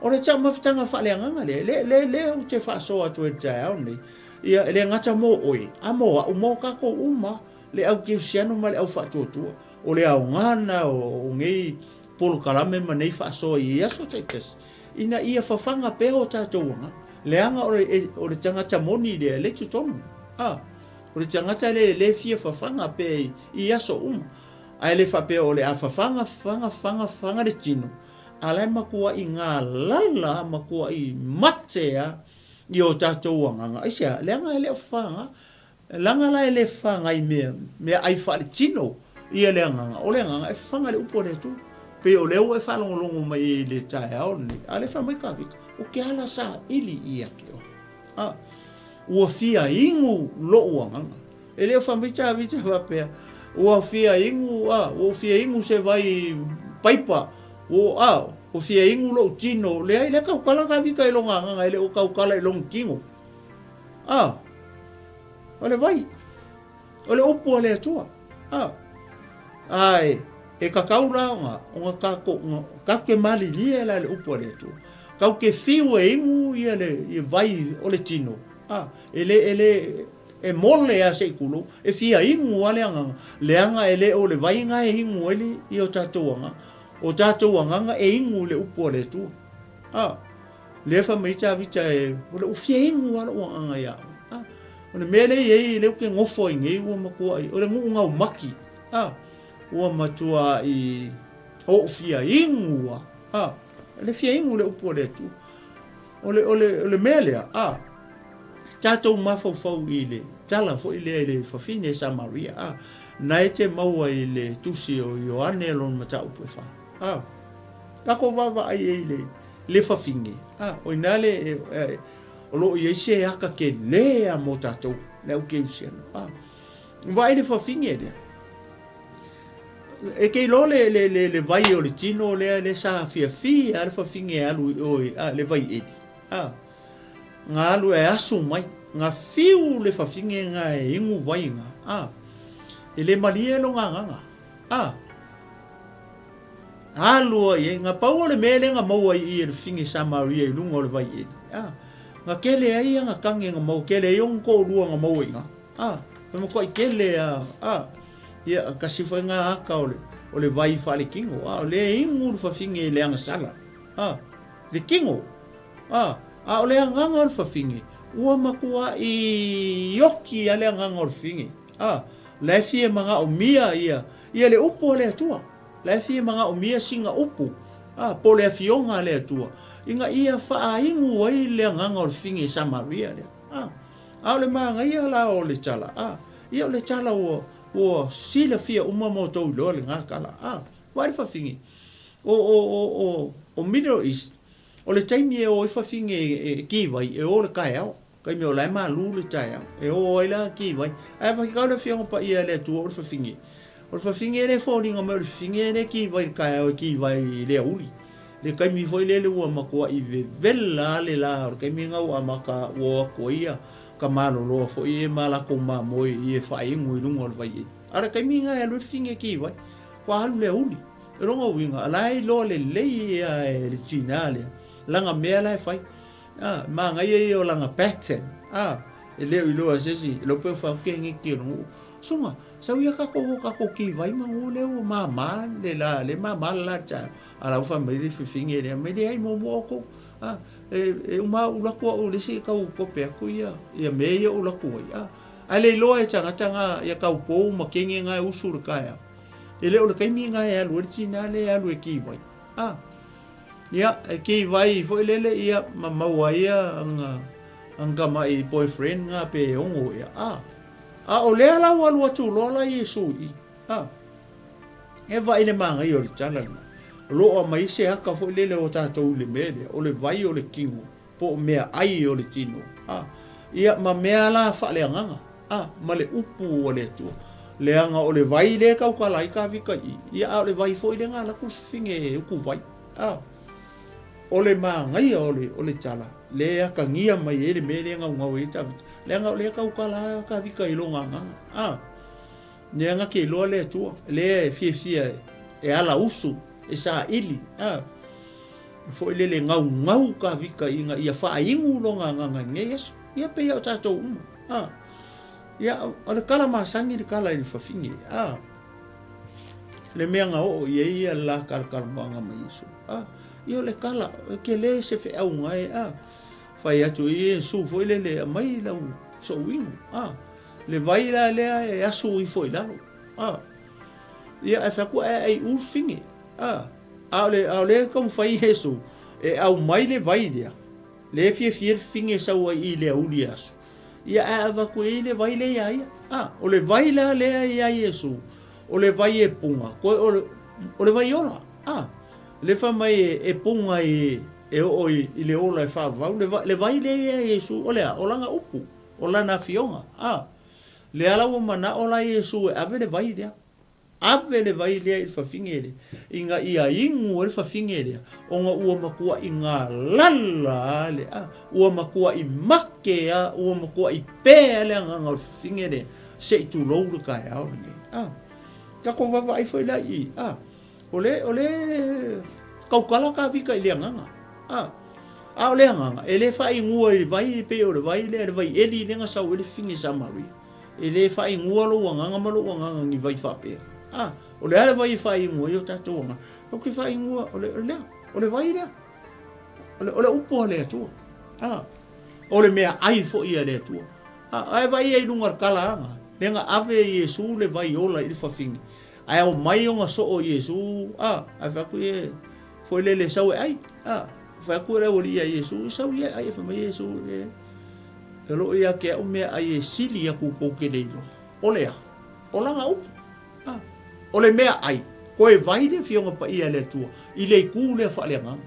o le taumafataga faaleagaga lea, le, le, le ou te faasoa atu ai i le taeao lenei, ia, e le gata mo oe, a mo au, mo tatou uma, le au kerisiano ma le au faatuatua. O le aoga lena o, o nei polokalame ma nei faasoa i aso taitasi, ina ia fafaga pea o tatou agaga. Leaga o le, o le tagata moni lea, le totonu. A, O le tagata lea e le fia fafaga pea i aso uma, ae le faapea o le a fafaga, fafaga, fafaga, fafaga le tino, a la e matuai galala, matuai mate a i o tatou agaga. Aisea? Leaga e le o fafaga. Leaga la e le fafaga i mea, meaai faaletino ia le agaga. O le agaga e fafaga i le upu a le Atua. Pei o lea ua e faalogologo mai ai i le taeao lenei, a o lea e fai mai Kavita, Ou te ala saili ia te oe. A, ua fia inu lou agaga. E le o fai mai Tavita faapea, ua fia inu, a, ua ou fia inu se vai paipa, ua, a, ua fia inu lou tino. Leai, lea tautala Tavita i lona agaga, e le o tautala i lona tino. A, o le vai. O le upu a le Atua. A, ae, e tatau la ona, ona tatou, ona, tatou te malilie la i le upu a le Atua. Tatou te fiu e inu ia le ia vai o le tino. A, e le, e le, e mole a se i tulou, e fia inu a le agaga, leaga e le o le vai na e inu ai le, ia o tatou agaga. O tatou agaga e inu i le upu a le Atua. A, Lea fai mai Tavita e, o le ua fia inu a lou agaga ia au. Ah, o le mea lea i ai, lea ou te nofo ai nei ua matua i, o le nuu gaumaki. Ah, ua matua i ou fia inu a. Ah, le fia inu le upu a le Atua. O le, o le, o le mea lea, ah, tatou mafaufau i le tala foi lea i le fafine Samaria, ah, na e te maua i le tusi o Ioane lona mataupu e fa. Ah, tatou vaavaai ai i le, le fafine, a, o ina le, e, e, o lo o i ai se aka kelē a mo tatou, le au kerisiano, a. Vaai le fafine lea. E ke iloa le, le, le, le vai o le tino lea, le sa fiafia a le fafine e alu i o i, a, le vai eli, a. Nga alu e asu mai, nga fiu le fafine nga e inu vai nga, a. E le malie lona agaga, a. Alu ai e, nga pau o le mea lea nga maua i i e le fafine Samaria i luga o le vai eli, a, nga kele ai ana kage nga maua, kele ai ona toalua nga maua i ina, a, e matuai kele a, a, ia, kasi foi nga aka o le, o le vai faalekino, a, o lea e inu le fafine i le agasala, a, le kino, a, a o le agaga o le fafine, ua matuai ioki a le agaga o le fafine, a, la e fia manaomia ia, ia le upu a le Atua. La e fia manaomia sina upu, a, po o le Afioga a le Atua, ina ia faainu ai le agaga o le fafine Samaria lea. A, a o le manaia la o le tala, a, ia o le tala ua, ua silafia uma ma outou iloa lena tala, a, vaai le fafine, o, o, o, o, o Middle East, o le taimi e o ai fafine e, e kivai, e o le taeao. Taimi o la e malu le taeao, e oo ai la kivai. Ae whakikau le Afioga Paia e le Atua o le fafine. O le fafine e le foliga mai o le fafine e le kivai i le taeao e kivai i le aoauli. Le taimi foi lele ua matuai vevela le la o le taimi lena ua amata ua o atu ai ia ka maloloa foi e ma latou mamoe i e faainu i luga o le vai eli. A o le taimi lena e alu ai le fafine e kivai, ua alu le aoauli. O lona uiga, o la e iloa lelei ia e le tina lea lana mea la e fai. Ah, manaia ia o lana pattern. Ah, e le o iloa e se isi, e le o pe whau ke ngi ki o ngu. Sunga, sau ia kako o kako ki vai ma ngu le o māmā le la, le māmā le la cha. A la uwha mai le whiwhingi e lea, mai le ai mō mō kou. Ah, e, e uma u laku au le si kau kope aku ia, ia me ia u laku ai. Ah, ai le iloa e tangata ngā, ia kau pou ma kenge ngā e usu le kaea. E le o le kaimi ngā e alu e le tina le alu e ki vai. Ah, Ia, e kī vai foi lele ia ma maua ai ia anga anga tamaʻi boyfriend nga pe ongo ia. A, a o lea la ua alu atu loa la Iesu i i. A. E vaai le manaia o le tala lena. O lo o aumai se aka foi lele o tatou i le mea lea, o le vai o le tino, po o mea ai o le tino, a, ia, ma mea la faaleagaga, a, ma le upu a le Atua. Leaga o le vai lea e tautala ai Tavita i i, ia, a o le vai foi lea na alu atu le fafine e utuvai, a. O le manaia o le, o le tala, lea e atagia mai ai le mea lea e naunau ai Tavita, leaga o lea e tautala lava Tavita i lona agaga, a. Lea na te iloa le Atua, lea e fiafia e ala usu, e saili, a. Foi lele gaugau Tavita ina ia faainu lona agaga i lenei aso. Ia pei o tatou uma, a. Ia, o le tala masani le tala i le fafine, a. Le mea na oo i ai ia le la talatalanoaga ma Iesu, a. Ia o le tala, e tele se feauga e, a. Fai atu i Iesu foi lele, aumai lau souinu, a. Le vai la lea e asu ifo i lalo, a. Ia, ae fai atu, ae ai u fine, a. A o le, a o lea e taumafai Iesu e aumai le vai lea, lea e fiafia le fine e sau ai i le auli e asu, ia ae avatu i ai le vai lea iā ia. A, o le vai la lea iā Iesu, o le vai e puga, koe o le, o le vai ola, a. Le fai mai e, e puga i, e oo i, i le ola e faavavau, le, le vai lea iā Iesu, o le a? O lana upu. O lana afioga, a. Lea la ua manao la Iesu e ave le vai lea. Ave le vai lea i le fafine lea, ina ia inu ai le fafine lea, ona ua matuai galala a le, a, ua matuai make a, ua matuai pe a le agaga o le fafine lea, se i tulou le taeao lenei. A. Tatou vaavaai foi la i i, a. O le, o le tautala Tavita i le agaga. A, a o le agaga, e le faaigoa i le vai, e pei o le vai lea, le vai eli lea na sau ai le fine Samaria. E le faaigoa lou agaga ma lou agaga ni vai faapea. A, o le a le vai e faaigoa ai o tatou agaga? Ou te faaigoa, o le, o le a? O le vai lea. O le, o le upu a le Atua. A, o le mea ai foi a le Atua. A, ae vai ai i luga o le tala aga, lea na ave e Iesu le vai ola i le fafine. Ae omai ona soo Iesu, a, ae fai atu ia, foi lele sau e ai, a, fai atu le aualii ia Iesu, e sau ia e ai, e fai mai Iesu, e, e lo o ia te au mea ai e sili atu kou te le iloa. O le a? O lana upu. A, o le mea ai, koe vai le Afioga Paia a le Atua i le itu lea faaleagaga.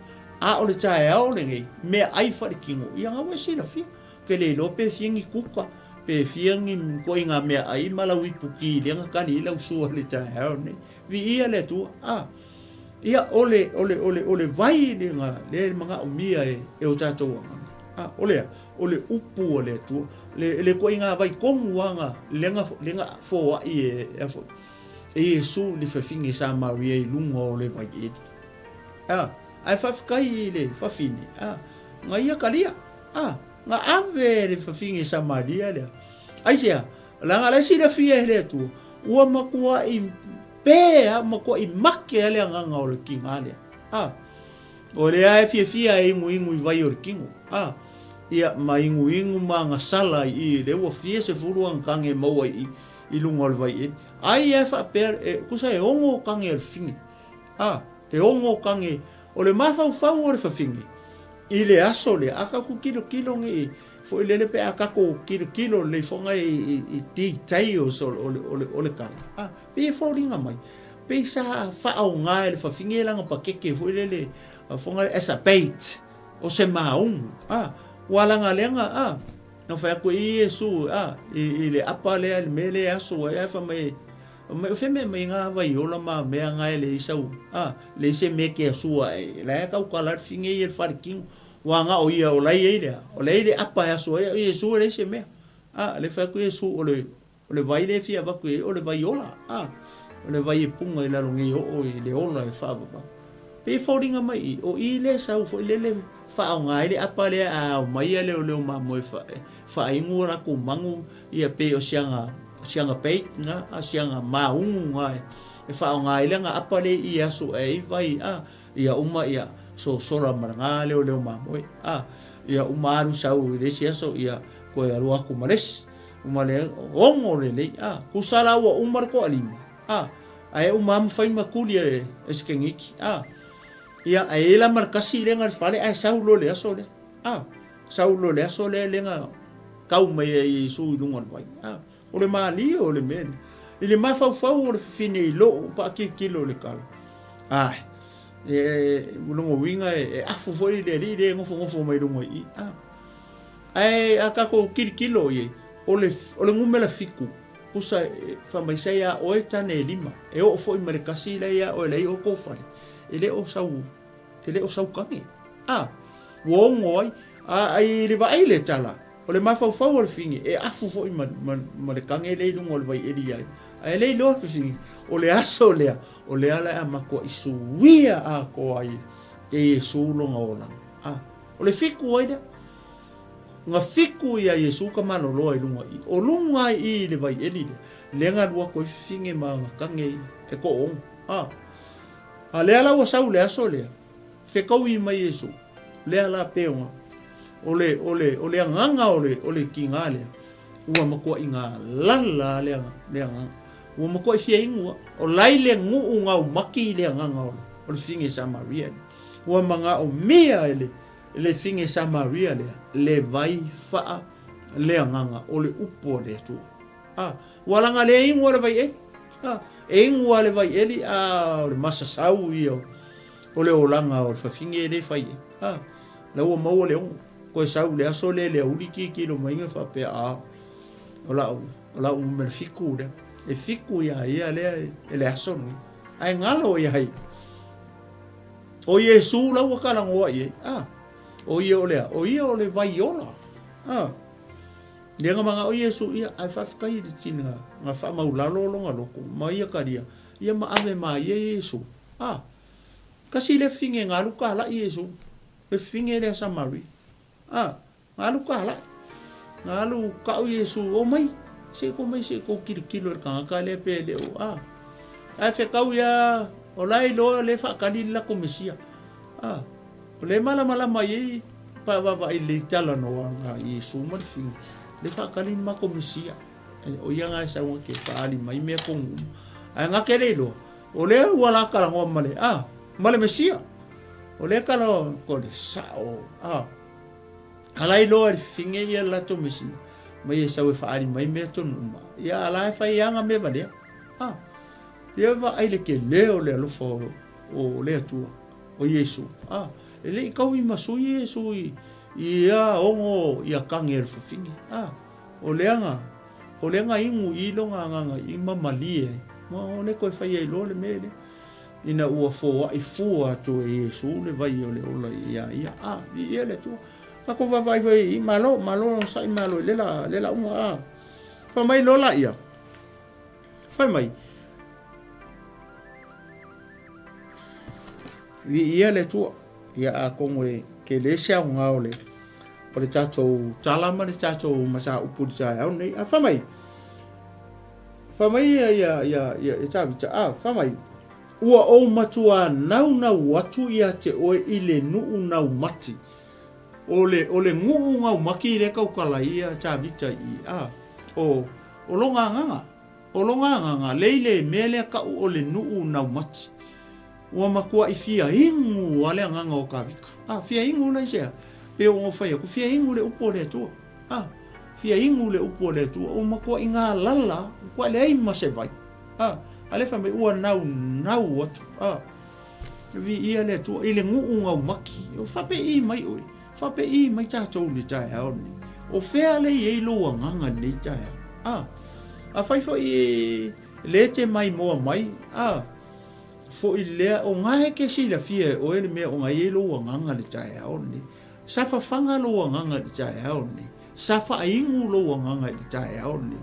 A o le taeao lenei, mea ai faaletino, ia na ua e silafia. Ke le iloa pe fia ni kuka, pe fia ni ituaiga meaai ma lau ipuki lea na kali ai lau sua i le taeao lenei. Viia le Atua. A, ia, o le, o le, o le, o le vai lena lea e manaomia e, e o tatou agaga. A, o le a? O le upu a le Atua. Le, le ituaiga vai tonu lava na, lea na, lea na foai e, e a foi, e Iesu i le fafine Samaria i luga o le vai eli. A, ae faafetai i le fafine, a, na ia kalia. A, na ave le fafine Samaria lea. Aisea? Leaga la e silafia e le Atua, ua matuai pe a, matuai make a le agaga o le tina lea. A, o lea e fiafia e inuinu i vai o le tino. A, ia, ma inuinu ma agasala i i, lea ua fia sefulu ana tane e maua i i, i luga o le vai eli. Ai e faapea, e, tusa e ono tane a le fafine. A, e ono tane, o le mafaufau o le fafine, I le aso lea, a tatou tilotilo nei, foi lele pe a tatou tilotilo lelei foi nei i details o le, o le, o le tala, a, pei e foliga mai, pei sa faaaoga e le fafine lana pakeke foi lele, foi lele as a bait, o se maugu, a, ua laga lea na, a, na fai atu ai Iesu, a, i le apa lea, i le mea lea e aso ai, ae fai mai, Mai o fea mea mai ngā vai ola ma mea ngā e leai sau, a, leai se mea ke asua e, la e tautala le fine ia le fale kino, wa ngā o ia o lai ei lea, o lai le apa e aso ai, o Iesu e leai se mea. A, le fai atu Iesu o le, o le vai le fia avatu i ai, o le vai ola, a, o le vai e punga i lalo nei oo i le ola e whaavavau. Pei e foliga mai i, o i lea sau foi lele whaaoga ai le apa lea a ao mai a leo leo mamoe wha, whaaingu o lakou mangu, ia pei o siaga, siaga bait nga, a siaga maugu nga e, e whaaoga ai le nga apa le i aso e ai vai, a, ia uma ia sosola ma nga leo leo mamoe, a, ia uma alu sau i le isi aso, ia koe alu aku ma le isi, uma le ongo lelei, a, kusa la ua uma le toalima, A, ae uma lava ma fai ma kuli e, e se keniki. A, ia, ae i ai la ma le kasi lea na le fale, ae sau loa i le aso lea. A, sau loa i le aso lea lea na tau mai ai Iesu i luga o le vai. A, o le malie o le mea lea. I le mafaufau o le fafine i lou paatilotilo i le tala, ae, e, o lona uiga e, e afu foi le alii lea e nofonofo mai luga i i. A. Ae a tatou tilotilo i ai, o le, o le numera fitu, tusa e faamaisa ia oe tane e lima, e oo foi ma le tasi la ia oe la i o kou fale, e le o sau, e le o sau tane. A, ua ono ai, a, ai le vaai le tala, o le mafaufau o le fine, e afu foi ma, ma, ma le tane lea i luga o le vaieli ia ia. Ae le iloa le fine, o le aso lea, o lea la e matuai suia atoa ai e Iesu lona olaga. A, o le fiku ai lea. Na fiku ia Iesu ka maloloa i luga i, o luga ai i i le vaieli lea, lea na alu atu ai fifine ma ana tane ia, e toaono. A, a lea la ua sau le aso lea, fetaui mai Iesu, lea la pe ona, o le, o le, o le agaga o le, o le tiga lea, ua matuai galala le, le agaga. Ua matuai fia inu lava. O lai le nuu gaumati i le agaga o le, o le fine Samaria lea. Ua manaomia e le, le fine Samaria lea, le vai faa le agaga o le upu a le Atua. A, ua laga le inu a le vaieli. A, e inu a le vaieli, a o le masasau ia o le olaga o le fafine e le fai ai. A, la ua maua le ono. Koe sau le aso lea le auli tilotilo mai ga faapea, a, o lau, o lau numera fitu lea. E fitu ia ia lea e le aso lenei. Ae galo ia ia. O Iesu la ua talanoa i ai. A, o ia o le a? O ia o le vai ola. A, lea na manao Iesu, ia, ae faafetai i le tina na faamaulalo lona loto ma ia talia, ia ma ave ma ia Iesu. A, kasi lea fine na alu talai Iesu, le fine lea Samaria. A, Na alu kālaʻi. Na alu kaʻu Iesū, O mai, se i kou mai se i kou kilokilo i le kanaka lea pe le o, a. Ae fetau ia, o la e iloa le faakali le latou Mesia. A, o le malamalama i ai pa vaavaai lelei talanoaga a Iesū ma le fine, le faakali le matou Mesia. E, o ia na e sau na ke faali mai mea tonu uma. Ae na ke le iloa, o lea ua la talanoa ma le, a, ma le Mesia. O lea talanoa, ko le sao, a. A la iloa e le fifine ia le latou Mesia, mai e sau e faaali mai mea tonu uma. Ia a la e fai aga mea valea. A, ia vaai le tele o le alofa o, o le Atua, o Iesu. A, e le i taui ma sui Iesu i, ia ono ia kage e le fafine. A, o le aga, o le aga inu i lona agaga i ma malie ai. Ma o le koe fai ai loa le mea lea. Ina ua foai fua atu e Iesu le vai o le ola iā ia. A, viia le Atua. Tatou vaavaai foi i, malo, malo onosai malo i le la, le lauga, a. Fai mai loa laia, fai mai, viia le Atua. Ia atonu e tele se aoga o le, o le tatou tala ma le tatou mataupu i le taeao lenei. A, fai mai, Fai mai ia ia ia ia ia Tavita, a, fai mai, Ua ou matuā naunau atu ia te oe i le nuu naumati. O le, o le nuu naumati lea tautala ai ia Tavita i, a, o, o lona agaga, o lona agaga lea i le mea lea tau o le nuu naumati. Ua matuai fia inu a le agaga o Tavita. A, fia inu la i se a? Pei ona fai atu, fia inu le upu a le Atua. A, fia inu le upu a le Atua, ua matuai galala, ua leai ma se vai. A, a lea fai mai, ua naunau atu. A, viia le Atua i le nuu gaumaki. O faapei mai oe, faapei mai tatou i le taeao lenei. O fea lea e i ai lou agaga i lenei taeao? A, afai foi e le te maimoa mai, a, foi lea, o na e te silafia e oe le mea o na i ai lou agaga i le taeao lenei. Sa fafaga lou agaga i le taeao lenei. Sa faainu lou agaga i le taeao lenei.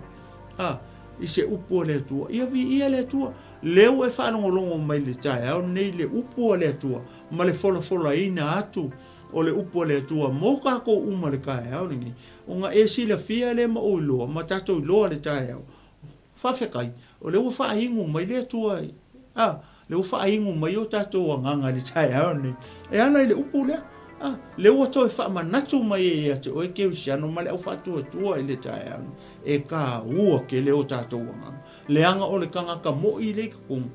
A, i se upu a le Atua. Ia viia le Atua. Lea ua e faalogologo mai i le taeao lenei i le upu a le Atua ma le folafolaina atu o le upu a le Atua mo tatou uma i le taeao lenei. Ona e silafia lea ma ou iloa ma tatou iloa i le taeao Faafetai, o lea ua faainu mai le Atua i, a, lea ua faainu mai o tatou agaga i le taeao lenei, e ala i le upu lea, a, lea ua toe faamanatu mai ai ia te oe Kerisiano ma le au faatuatua i le taeao lenei, e taua tele o tatou agaga. Leaga o le tagata moi lea i totonu,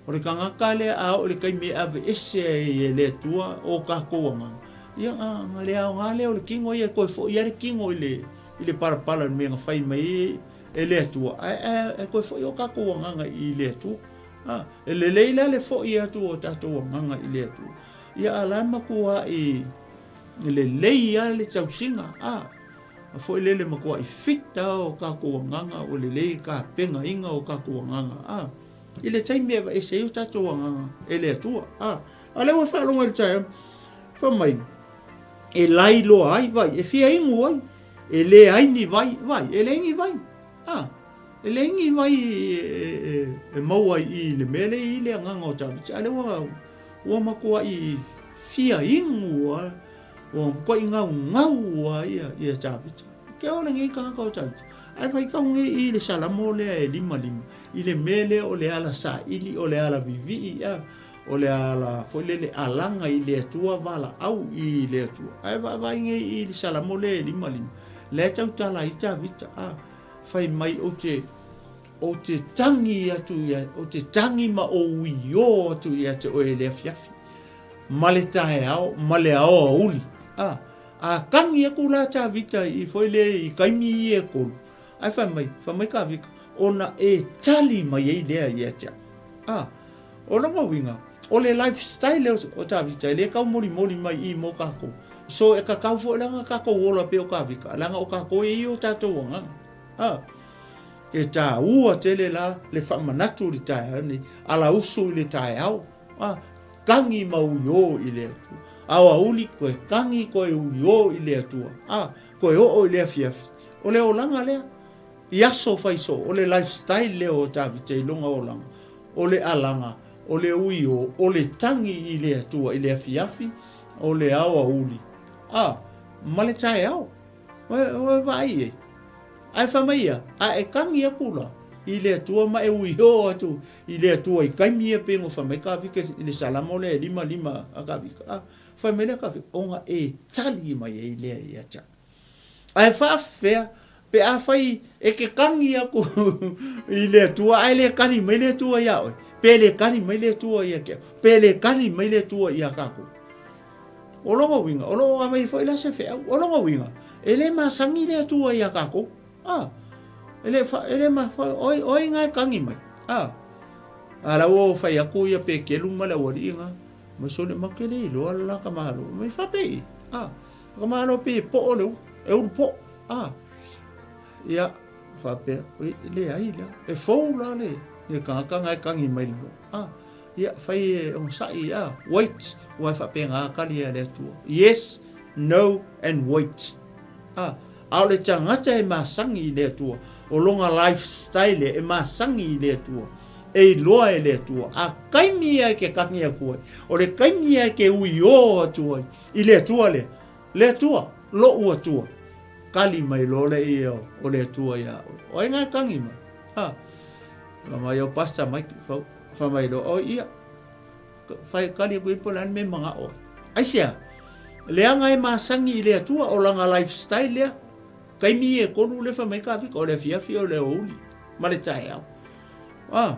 O le tagata lea a oo i le taimi e aveese ai e le Atua o tatou agaga, ia na le aoga lea o le tino ia e toe foi lava le tino i le i le palapala i le mea na fai mai ai e le Atua, ae, ae, ae toe foi o tatou agaga i le Atua. A, e lelei la le foi atu o tatou agaga i le Atua. Ia, a la e matuai lelei lava le tausiga, a, a foi lele matuai fit lava o tatou agaga, ua lelei le tapenaina o tatou agaga, a, i le taimi e aveese ai o tatou agaga e le Atua. A, a lea ua faalogo i le taeao, fai mai, e lailoa ai vai, e fia inu ai, e leai ni vai, vai, e leai ni vai, a, e leai ni vai e maua i le mea lea e i ai le agaga o Tavita, a lea ua, ua matuai fia inu lava, ua matuai gaugau lava ia, ia Tavita. Ke o lenei tagata o Tavita, ae faitau nei i le Salamo lea e 55, i le mea lea o le ala saili, o le ala vivii, a, O le ala foi lele alaga i le Atua valaau i le Atua. Ae vaavaai nei i le Salamo lea e 55, lea e tautala ai Tavita, a, fai mai ou te, ou te tagi atu ia, ou te tagi ma ou uiō atu ia te oe i le afiafi, ma le taeao, ma le aoauli. A, a tagi aku la Tavita i foi le i taimi ia e kolu, ae fai mai, fai mai Tavita, ona e tali mai ai lea ia te au. A, O lona uiga, o le lifestyle o Tavita e le taumolimoli mai i mo tatou. So e tatau foi la ona tatou ola pei o Tavita, leaga o tatou e i ai o tatou agaga. A, e taua tele la le faamanatu i le taeao nei, alausu i le taeao, a, tagi ma uiō i le Atua. Aoauli, toe tagi, toe uiō i le Atua. A, toe oo i le afiafi. O le olaga lea. I aso fai soo, o le lifestyle lea o Tavita i lona olaga, o le alaga, o le uiō, o le tagi i le Atua i le afiafi, o le aoauli, a, ma le taeao. Ua, ua vaai i ai. Ae fai mai ia, a e tagi aku la i le Atua ma e uiō atu i le Atua i taimi ia pei ona fai mai Kavika i le Salamo lea e 55 a Kavika, a, fai mai lea Kavika, ona e tali mai ai lea ia te au. Ae faafefea pe afai e te tagi aku i le Atua ae le tali mai le Atua iā oe, pe le tali mai le Atua ia te au, pe le tali mai le Atua iā tatou. O lona uiga, o lo o aumai foi la se feau. O lona uiga, e le masani le Atua iā tatou. A, e le, e le ma, o ai, o ai nga e tagi mai. A, a la ua fai aku ia Pekelu ma le aualii nga, ma sole ma ke le iloa le la ka malo. Mai faapei. A, Ka malo pei e po'o le ulu, e ulu po'o, a. Ia, faapea, oi, e leai la, e fou la le, le tagata na e tagi mai le loa, a. Ia, fai e onosai, a, wait, ua e faapena tali a le Atua. Yes, no, and wait. A, a o le tagata e masani i le Atua, o lona lifestyle e masani i le Atua, e iloa e le Atua, a taimi ia e ke tagi atu ai, o le taimi ia e ke uiō atu ai, I le Atua lea, le Atua, loʻu Atua, kali mai loa le ia o le Atua iā ʻoe. O ai nga e kagi mai? Ha. Fai mai o Pastor Mike, fau, fai mai loa, o ia, fai kali aku i po le a le mea e manaʻo ai. Aisea? Leaga e masani i le Atua, o lana lifestyle lea. Taimi e kolu le fai mai ka fika, o le afiafi o le aoauli ma le taeao. Ah.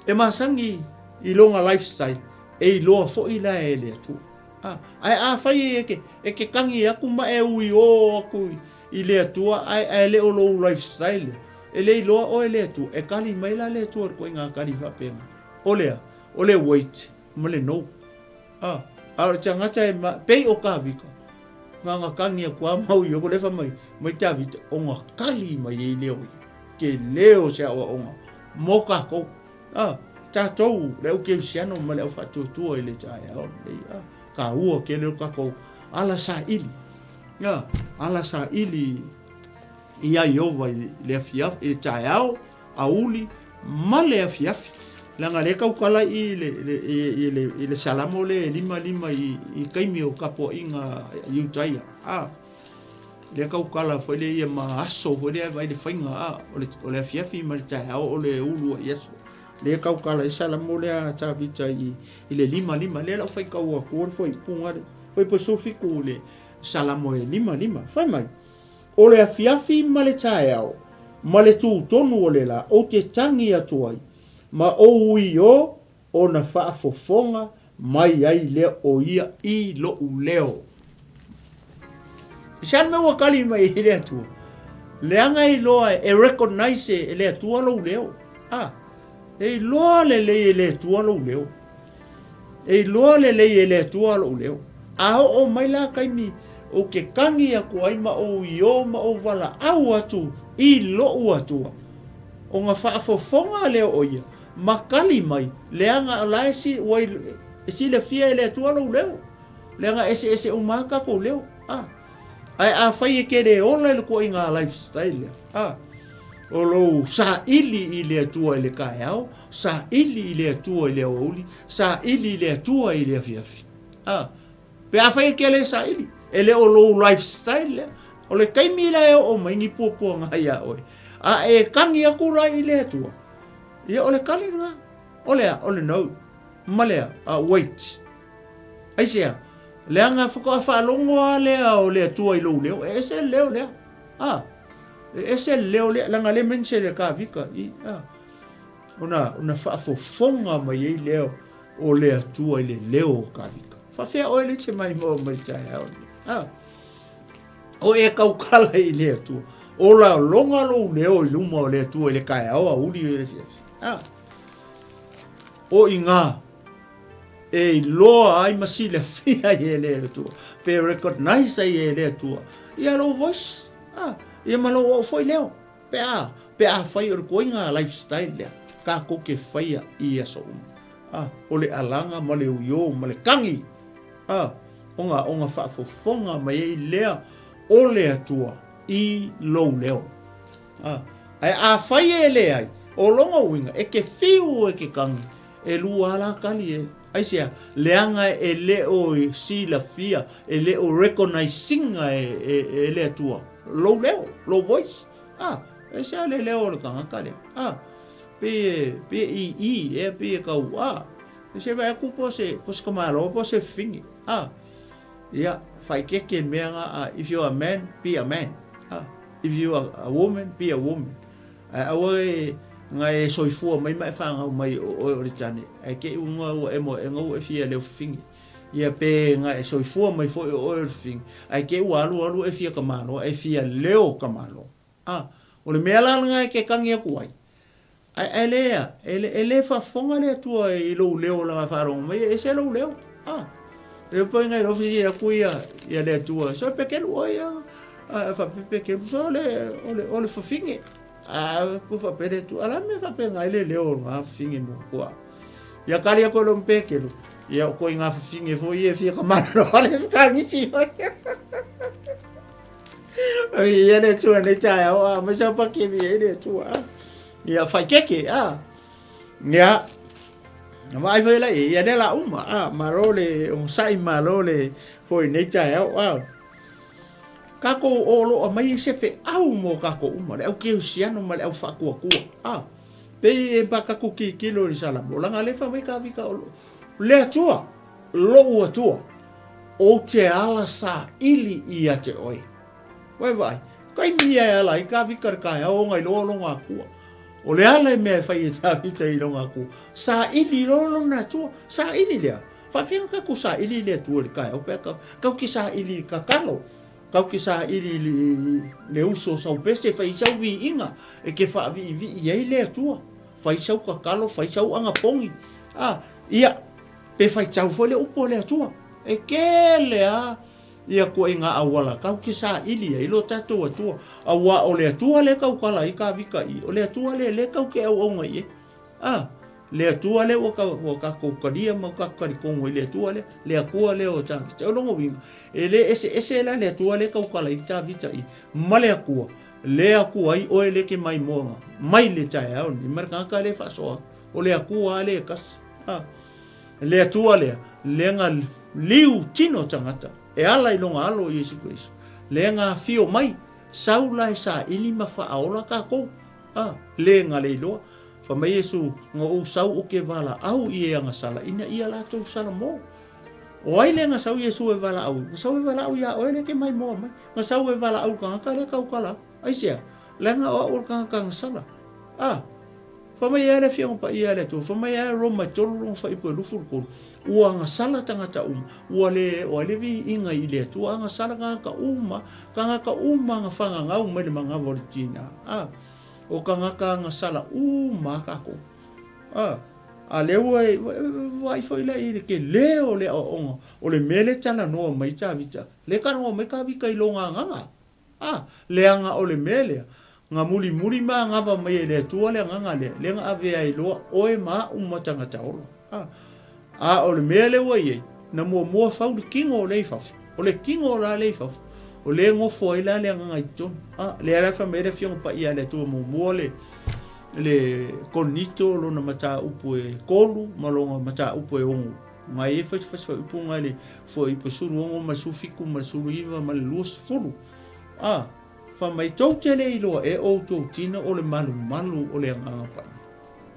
E masani i lona lifestyle, e iloa foi la e le Atua. A, ae afai e ke, e ke kagi aku ma e uiō aku i le Atua, ae, ae le o lou lifestyle, e le iloa oe e le Atua, e kali mai la le Atua i le koiga kali faapena. O le a? O le wait ma le no. A, a o le tagata e ma, pei o Kavika, nganga kagi aku a mau i o le fa mai, mai Tavita, ona kali mai ei leo ia. Ke leo se aoaoga mo kākou. A, tātou, le au kerisiano ma le au faatuatua i le taeao lenei, a, kāua tele o kākou ala saili. A, ala saili iā Ieova i le afiafi, i le taeao, aoauli ma le afiafi. Leaga lea e tautala i le, le, i le, i le Salamo lea e 55 i, i taimi o tapuaiga Iutaia. A, lea tautala foi lea ia ma aso foi lea vai le faiga, a, o le, o le afiafi ma le taeao o le ulu ai aso. Lea tautala i Salamo lea a Tavita i, i le 55. Lea lau faitau atu le fuaiupu le fuaiupu 17 i le Salamo e 55. Fai mai, O le afiafi ma le taeao, ma le tū tonu o le lā, ou te tangi atu ai, ma ou uiō ona faafofoga mai ai lea o ia i loʻu leo. I se a le mea ua kali mai ai le Atua? Leaga e iloa e recognize e le Atua lou leo. A, e iloa lelei e le Atua lou leo. E iloa lelei e le Atua lou leo. A oo mai la taimi ou te tagi atu ai ma ou io ma ou valaau atu i lou Atua, ona faafofoga lea o Ia ma tali mai, leaga o la e ua silafia e le Atua lou leo. Leaga eseese uma lava tatou leo. A. Ae afai e te le ola i le tuaiga lifestyle lea, a, o lou saili i le Atua i le taeao, saili i le Atua i le aoauli, saili i le Atua i le afiafi. A, pe afai e te le saili, e le o lou lifestyle lea. O le taimi la e oo mai ni puapuaga iā oe, a e tagi atu la i le Atua, ia o le tali lena, o le a? O le no, ma le a? A, wait. Aisea? Leaga faatoa faalogo lava lea o le Atua i lou leo, e ese le leo lea. A, e ese le leo lea, leaga lea mention e Kavika i, a, ona, ona faafofoga mai ai lea o le Atua i le leo o Kavika. Faafefea oe le te maimoa mai taeao nei? A, o e taukala i le Atua. Ola loga lou leo i luma o le Atua i le taeao aoauli i le afiafi. A, o iga e iloa ai ma silafia ai e le Atua, pe recognize ai e le Atua ia lou voice, ah, ia ma lou oo foi leo, pe a, pe afai o le tuaiga lifestyle lea tatou te faia i aso uma, ah, o le alaga ma le uio ma le tagi, ah, ona, ona faafofoga mai ai lea o le Atua i lou leo. Ah, ae afai e leai, o lona uiga, e te fiu e te tagi, E lua a la kali e. Aisea? Leaga e le o silafia, e le o recognize ina e le Atua lou leo, lou voice. A, aisea le leo o le tagata lea? A, pei e, pei e ii ea, pei e tau, a, se vaai atu po o se, po o se tamaloa po o se fafine. A, ia, faaeteete le mea na, a, if you are a man, be a man. A, if you are a woman, be a woman. Ae aua e na e soifua mai ma e fanau mai o oe o le tane, ae te i ua ua e moeʻega ua e fia leo fafine. Ia pe na e soifua mai foi o oe o le fafine, ae te i ua alu alu e fia tamaloa, e fia leo tamaloa. A, o le mea la lena e te tagi atu ai, ae, ae le a, e le, e le faafofoga le Atua i lou leo leaga e faalogo mai e ese lou leo. A, e pei na iloa fesili atu ia, ia le Atua, so e pekelu oe ia, a faapea pekelu, so o le, o le, o le fafine. A ua faapea le Atua, a o le a le mea e faapena ai le leo o lena fafine muamua. Ia kali atu e lou pekelu, ia o ituaiga fafine foi ia e fia tamaloa le fekagisi foi. Ia le Atua nei taeao, a mai sau pake mi ai le Atua. Ia faikeke, a. Ia, na vaai foi la ia lea la uma, a, malo le onosai, malo le foi nei taeao, a. Kākou o lo o aumai ai se feau mo kākou uma, le au kerisiano ma le au faatuatua, a. Pei e pa tatou tilotilo i le Salamo, leaga lea e fai mai Tavita o le Atua, lou Atua, ou te ala saili ia te oe. Ua e vaai, taimi ia e ala ai Tavita i le taeao ona iloa lona Atua. O le a le mea e fai e Tavita i lona Atua? Saili loa lona Atua. Saili lea. Faafefea ona tatou saili i le Atua i le taeao pe a tau, tau te saili i le tatalo, tau te saili i le uso o sau pese, fai sau viiga e te faaviivii ai le Atua. Fai sau tatalo, fai sau anapogi. A, ia, pe faitau foi le upu a le Atua. E tele lava ia ituaiga auala tau te saili ai lo tatou Atua, auā o le Atua lea e tautala ai Tavita i, o le Atua lea lea tau te auauna i ai. A, le Atua lea ua, ua tatou talia ma ua tatou talitonu ai i le Atua lea, le Atua lea o Tavita. O lona uiga, e le eseese la le Atua lea e tautala ai Tavita i, ma le Atua lea Atua ai oe lea e te maimoa mai le taeao lenei, ma le tagata lea e faasoa atu. O le Atua lava lea e tasi. A. Le Atua lea, lea na liu tino tagata e ala i lona Alo o Iesu Keriso, lea na afio mai, sau la e saili ma faaola tatou. A, le na le iloa. Fai mai Iesu, Na ou sau ou te valaau i e agasala ina ia latou sala mo. O ai lea na sau Iesu e valaau? Na sau e valaau iā oe lea e te maimoa mai. Na sau e valaau i le tagata lea e tautala atu. Aisea? Leaga o au o le tagata agasala. A. Fai mai ea le Afioga Paia a le Atua, fai mai ea Roma e tolu lona fuaiupu e 23, Ua agasala tagata uma, ua le oo ai le viiga i le Atua, agasala tagata uma, tagata uma na fagagau mai le manava o le tina. A, o tagata agasala uma a tatou. A, a lea ua e vaai foi la i le tele o le aoaoga o le mea lea e talanoa mai Tavita, lea e talanoa mai Tavita i lona agaga. A, leaga o le mea lea, na mulimuli ma agava mai e le Atua le agaga lea, lea na avea ai loa oe ma a'u ma tagata ola. A, a o le mea lea ua i ai, na muamua fau le kino lea i fafo. O le kino la lea i fafo, o lea e nofo ai la le agaga i totonu. A, lea la e fai mai ai le Afioga Paia a le Atua muamua le, le Korinito lona mataupu e kolu ma lona mataupu e ono. Na i ai foi se fuaiupu na i le fuaiupu e 16 ma le 17 ma le 19 ma le 20. A, fai mai, tou te le iloa e outou tino o le malumalu o le Agaga Paia.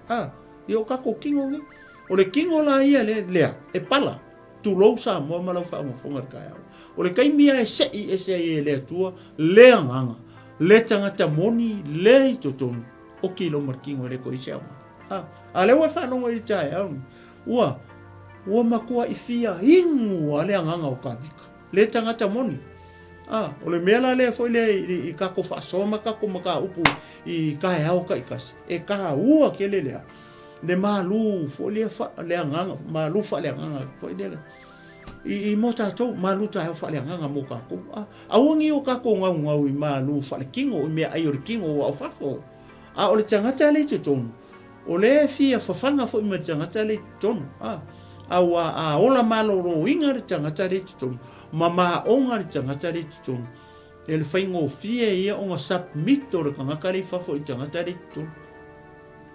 A, ia o tatou tino nei. O le tino la ia le, lea, e pala. Tulou Samoa ma lau faafogafoga i le taeao. O le taimi lava e sei ese ai e le Atua le agaga, le tagata moni, le i totonu, oki i loma le tino e le toe i se aoga. A, a lea ua e faalogo i le taeao nei. Ua, ua matuai fia inu a le agaga o Tavita, le tagata moni. A, o le mea la lea foi lea i, i tatou faasoa ma tatou mataupu i taeao taitasi, e taua tele lea, le malu foi lea fa, le agaga, malu faaleagaga foi lea, i, i mo tatou, malu taeao faaleagaga mo tatou. A, aua ne i o tatou naunau i malu faaletino, i meaai o le tino ua o fafo. A o le tagata lea i totonu, o lea e fia fafaga foi ma le tagata lea i totonu. A, aua a ola maloloina le tagata lea i totonu, ma maoga le tagata lea i totonu, e le faigofie ia ona submit o le tagata lea i fafo i le tagata lea i totonu.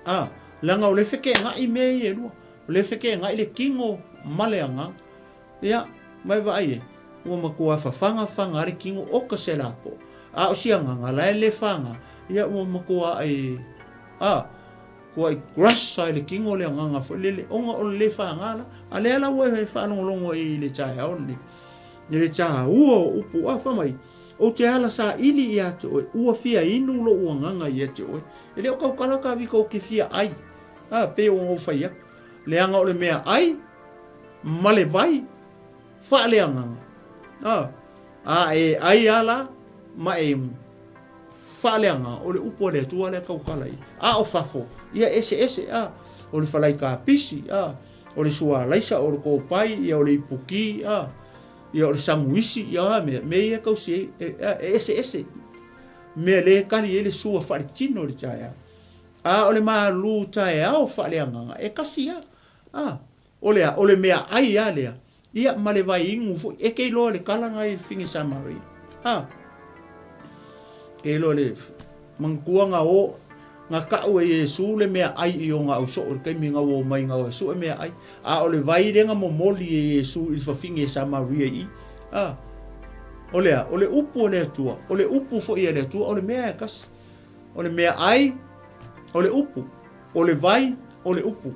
A, leaga o lea e feteenai mea ia e lua. O lea e feteenai le tino ma le agaga. Ia, ma e vaai e, ua matua fafaga faga le tino oka se lapo. A o si agaga la e le faga, ia ua matua ai, a, tuai crush ai le tino le agaga foi lele, ona o le le faga la. A lea la ua e faalogologo i le taeao lenei, i le taua o upu, a, fai mai, ou te ala saili ia te oe, ua fia inu lou agaga ia te oe. E le o tautala Tavita ou te fia ai, a, pei ona ou fai atu, leaga o le mea ai, ma le vai faaleagaga. A, a e ai a la ma e faaleagaga, o le upu a le Atua lea tautala i. A o fafo, ia eseese, a, o le falai kapisi, a, o le sualaisa, o le kopai, ia o le ipuki, a, ia o le samuisi, ia a mea, mea ia tausi ai, e, e eseese. Mea le tali ai le sua faaletino i le taeao. A o le malu taeao faaleagaga, e kasi a. A, o le a? O le meaai lava lea, ia, ma le vai inu foi. E te iloa le tala na i le fine Samaria. A, te iloa le manatua na o, na tau e Iesu le meaai i ona ausoo i le taimi na ua omai na o e sue meaai. A o le vai lea na momoli e Iesu i le fafine Samaria i i. A, o le a? O le upu a le Atua, o le upu foi a le Atua, o le mea e tasi. O le meaai, o le upu. O le vai, o le upu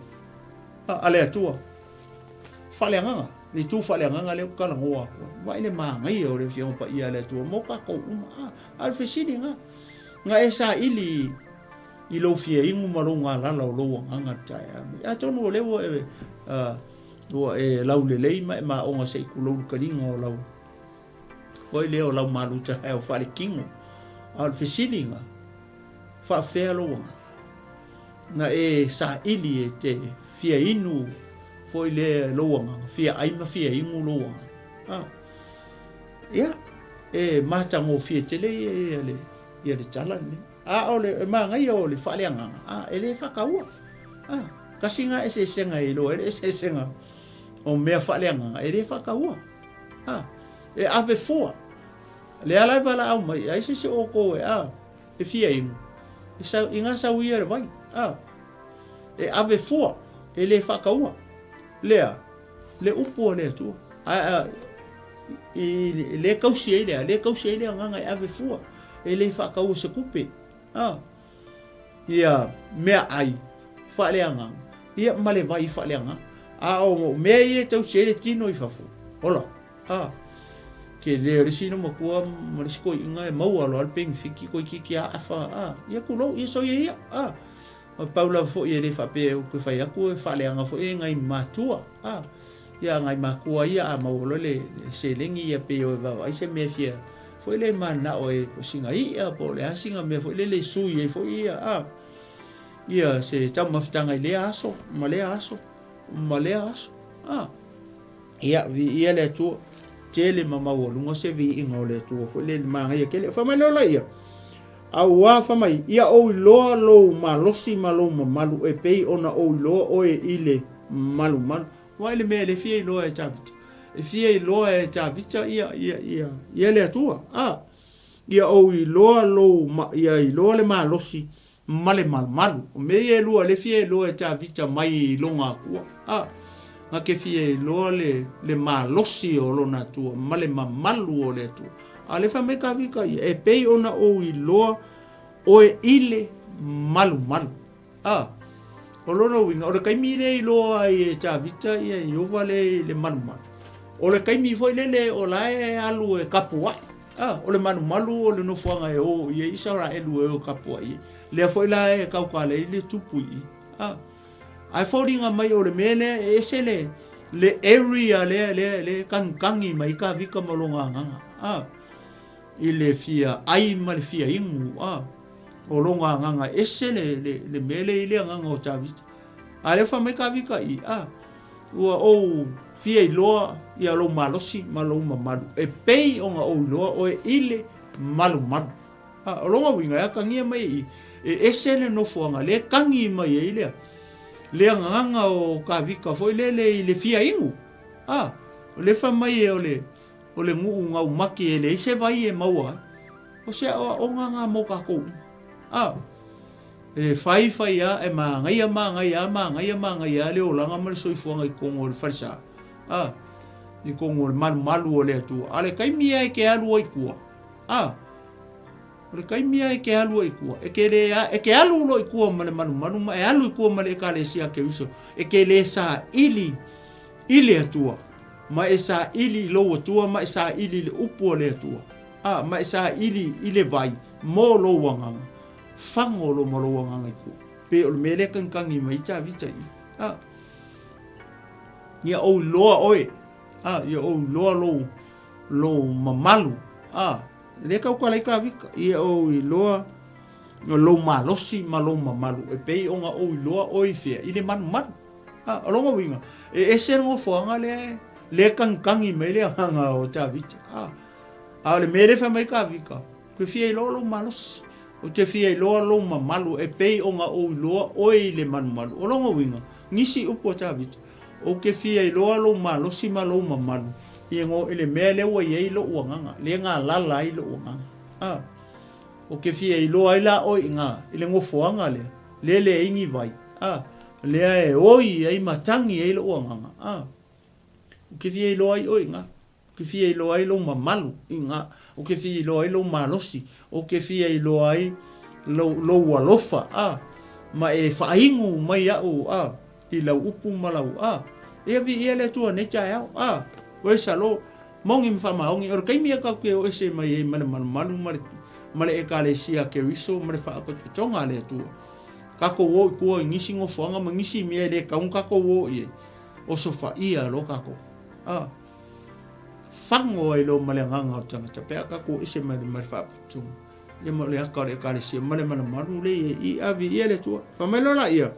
a le Atua. Faaleagaga, le itu faaleagaga lea ou te talanoa atu ai. Vaai le manaia o le Afioga Paia a le Atua mo tatou uma. A, a o le fesili lena, na e saili i lou fiainu ma lou galala o lou agaga i le taeao lenei. Atonu o lea ua e, uh, ua e laulelei ma e maoga se i tulou le taliga o lau foi lea o lau malu taeao faaletino. A o le fesili lena, faafefea lou agaga? Na e saili e te fia inu foi lea lou agaga, fia ai ma fia inu lou agaga. Ah. Ia, e matagofie tele ia, ia, le, ia le tala lenei. A o le e manaia o le faaleagaga, a e le faataua. A, kasi ngā eseesega e iloa ai le eseesega o mea faaleagaga, e le faataua. A, e ave fua. Lea la e valaau mai, ai se isi o outou e a, e fia inu, e sau, i ngā sau ia le vai, a, e ave fua, e le faataua. Lea, le upu a le Atua. A, a, i, le tausi ai lea, le tausi ai le agaga e ave fua, e le faataua se tupe. A, ia meaai faaleagaga, ia ma le vai faaleagaga. A o mea ia e tausi ai le tino i fafo, ola, a, ke le o le isi matua ma le isi toeaiina e maua loa le penefiti toeitiiti aafa, a, ia tulou, ia soia ia, a. Ma pau lava foi e le faapea ou te fai atu e faaleaga foi e nai matua, a. Ia nai matua ia a maua loa le seleni ia pei o e vaavaai se mea e fia foi lea e mananao e po o sina i'a po o le a sina mea foi lele e sui ai foi ia a. Ia se taumafataga i lea aso ma lea aso ma lea aso a. Ia, viia le Atua, tele ma maualuga se viiga o le Atua foi lele, manaia tele. Fai mai loa laia, Auā, fai mai, ia ou iloa lou malosi ma lou mamalu e pei ona ou iloa oe i le malumalu. Vaai le mea e le fia iloa e Tavita. E fia iloa e Tavita ia, ia, ia, ia le Atua. A, ia ou iloa lou, ia iloa le malosi ma le malumalu. O mea ia e lua le fia iloa e Tavita mai i lona Atua. A, na te fia iloa le, le malosi o lona Atua ma le mamalu o le Atua. A le fai mai Tavita ia, e pei ona ou iloa oe i le malumalu. A, o lona uiga, o le taimi lea iloa ai e Tavita ia Ieova lea i le malumalu, o le taimi foi lele o la e alu e tapuai. A, o le malumalu o le nofoaga e o i ai Isaraelu e o e tapuai ai. Lea foi la e tautala ai le tupu i i. A, ae foliga mai o le mea lea e ese le, le area lea, lea, lea e kagikagi mai ai Tavita ma lona agaga. A, i le fia ai ma le fia inu. A, o lona agaga e ese le, le, le mea lea i le agaga o Tavita. A lea fai mai Tavita i, a, Ua ou fia iloa ia lou malosi ma lou mamalu, e pei ona ou iloa oe i le malumalu. A, o lona uiga e atagia mai i i, e ese le nofoaga lea e tagi mai ai lea, le agaga o Tavita foi lele i le fia inu. A, o lea fai mai o le, o le nuu gaumati e leai se vai e maua ai. O se aoaoga na mo tatou uma. A. E fai fai a, e manaia manaia a, manaia manaia a le olaga ma le soifuaga i totonu o le falesa, a, i totonu o le malumalu o le Atua. A o le taimi lava e te alu ai i tua, a, o le taimi lava e te alu ai i tua, e te le, e te alu loa i tua ma le malumalu ma e alu i tua ma le Ekalesia a Keriso, e te le saili i le Atua, ma e saili i lou Atua ma e saili i le upu a le Atua, a, ma e saili i le vai mo lou agaga. Fago lo ma lou agaga i tua. Pe o le mea lea kagikagi mai ai Tavita i i. A. Ia ou iloa oe. A, ia ou iloa lou, lou mamalu. A, lea tautala ai Tavita. Ia ou iloa lou malosi ma lou mamalu e pei ona ou iloa oe i fea, i le malumalu. A, o lona uiga, e ese le nofoaga lea, lea kagikagi mai le agaga o Tavita. A, a o le mea lea fai mai Tavita, Ou te fia iloa lou malosi, ou te fia iloa lou mamalu e pei ona ou iloa oe i le malumalu. O lona uiga, nisi upu a Tavita, Ou te fia iloa lou malosi ma lou mamalu i ngo i le mea lea ua i ai lou agaga, lea e galala ai lou agaga. A, ou te fia iloa ai la oe i nga, i le nofoaga lea, lea e leai ni vai, a, lea e oi ai ma tagi ai lou agaga. A, ou te fia iloa ai oe i nga. Ou te fia iloa ai lou mamalu i nga, ou te fia iloa ai lou malosi, ou te fia iloa ai lou, lou alofa, a, ma e faainu mai aʻu, a, i lau upu ma lau, a, ia viia le Atua nei taeao, a, oe salo, moni ma faamaoni, o le taimi ia tatou te o ese mai ai ma le malumalu ma le, ma le Ekalesia a Keriso ma le faapatotoga a le Atua. Tatou o i tua i nisi nofoaga ma nisi mea e le tatau ona tatou o i ai, osofaia loa tatou, a. Fago ai loa ma le agaga o le tagata pe a tatou ese mai ma le faaputuga ia ma le aka o le ekalesia ma le malumalu le i i ave ia le Atua. Fai mai loa laia,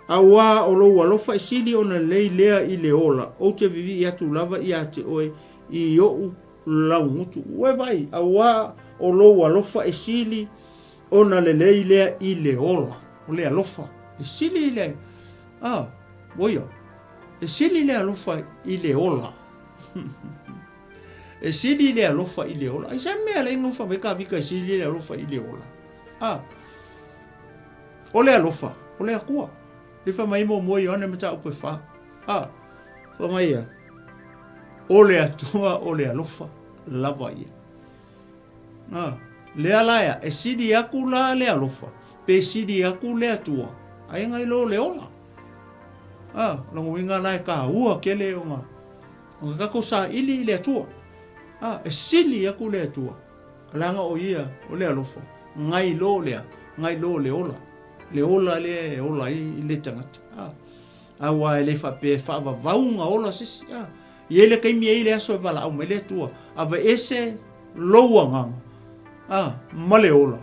Auā o lou alofa e sili ona lelei lea i le ola, ou te vivii atu lava ia te oe i oʻu laugutu. Ua e vaai, auā o lou alofa e sili ona lelei lea i le ola. O le alofa e sili i le, a, oia, E sili le alofa i le ola. E sili le alofa i le ola. Ai se mea le ingofa me ka vika e sili le alofa i le ola. A. O le alofa, o le Atua. Le fa mai mo mo Ioane mataupu e fa. A. Fa mai ia. O le Atua o le alofa lava ia. A. Lea la ea, e sili aku la le alofa, pe sili aku le Atua, ai ngai lo le ola. A, o lona uiga la e kāua tele ona, ona tatou saili i le Atua. A, e sili atu le Atua, leaga o Ia o le alofa, nai lo lea, nai lo le ola. Le ola lea e ola ai le tagata. A, aua e le faapea e faavavau ga ola se isi. A, i ai le taimi e i ai le aso e valaau mai le Atua, aveese lou agaga, a, ma le ola.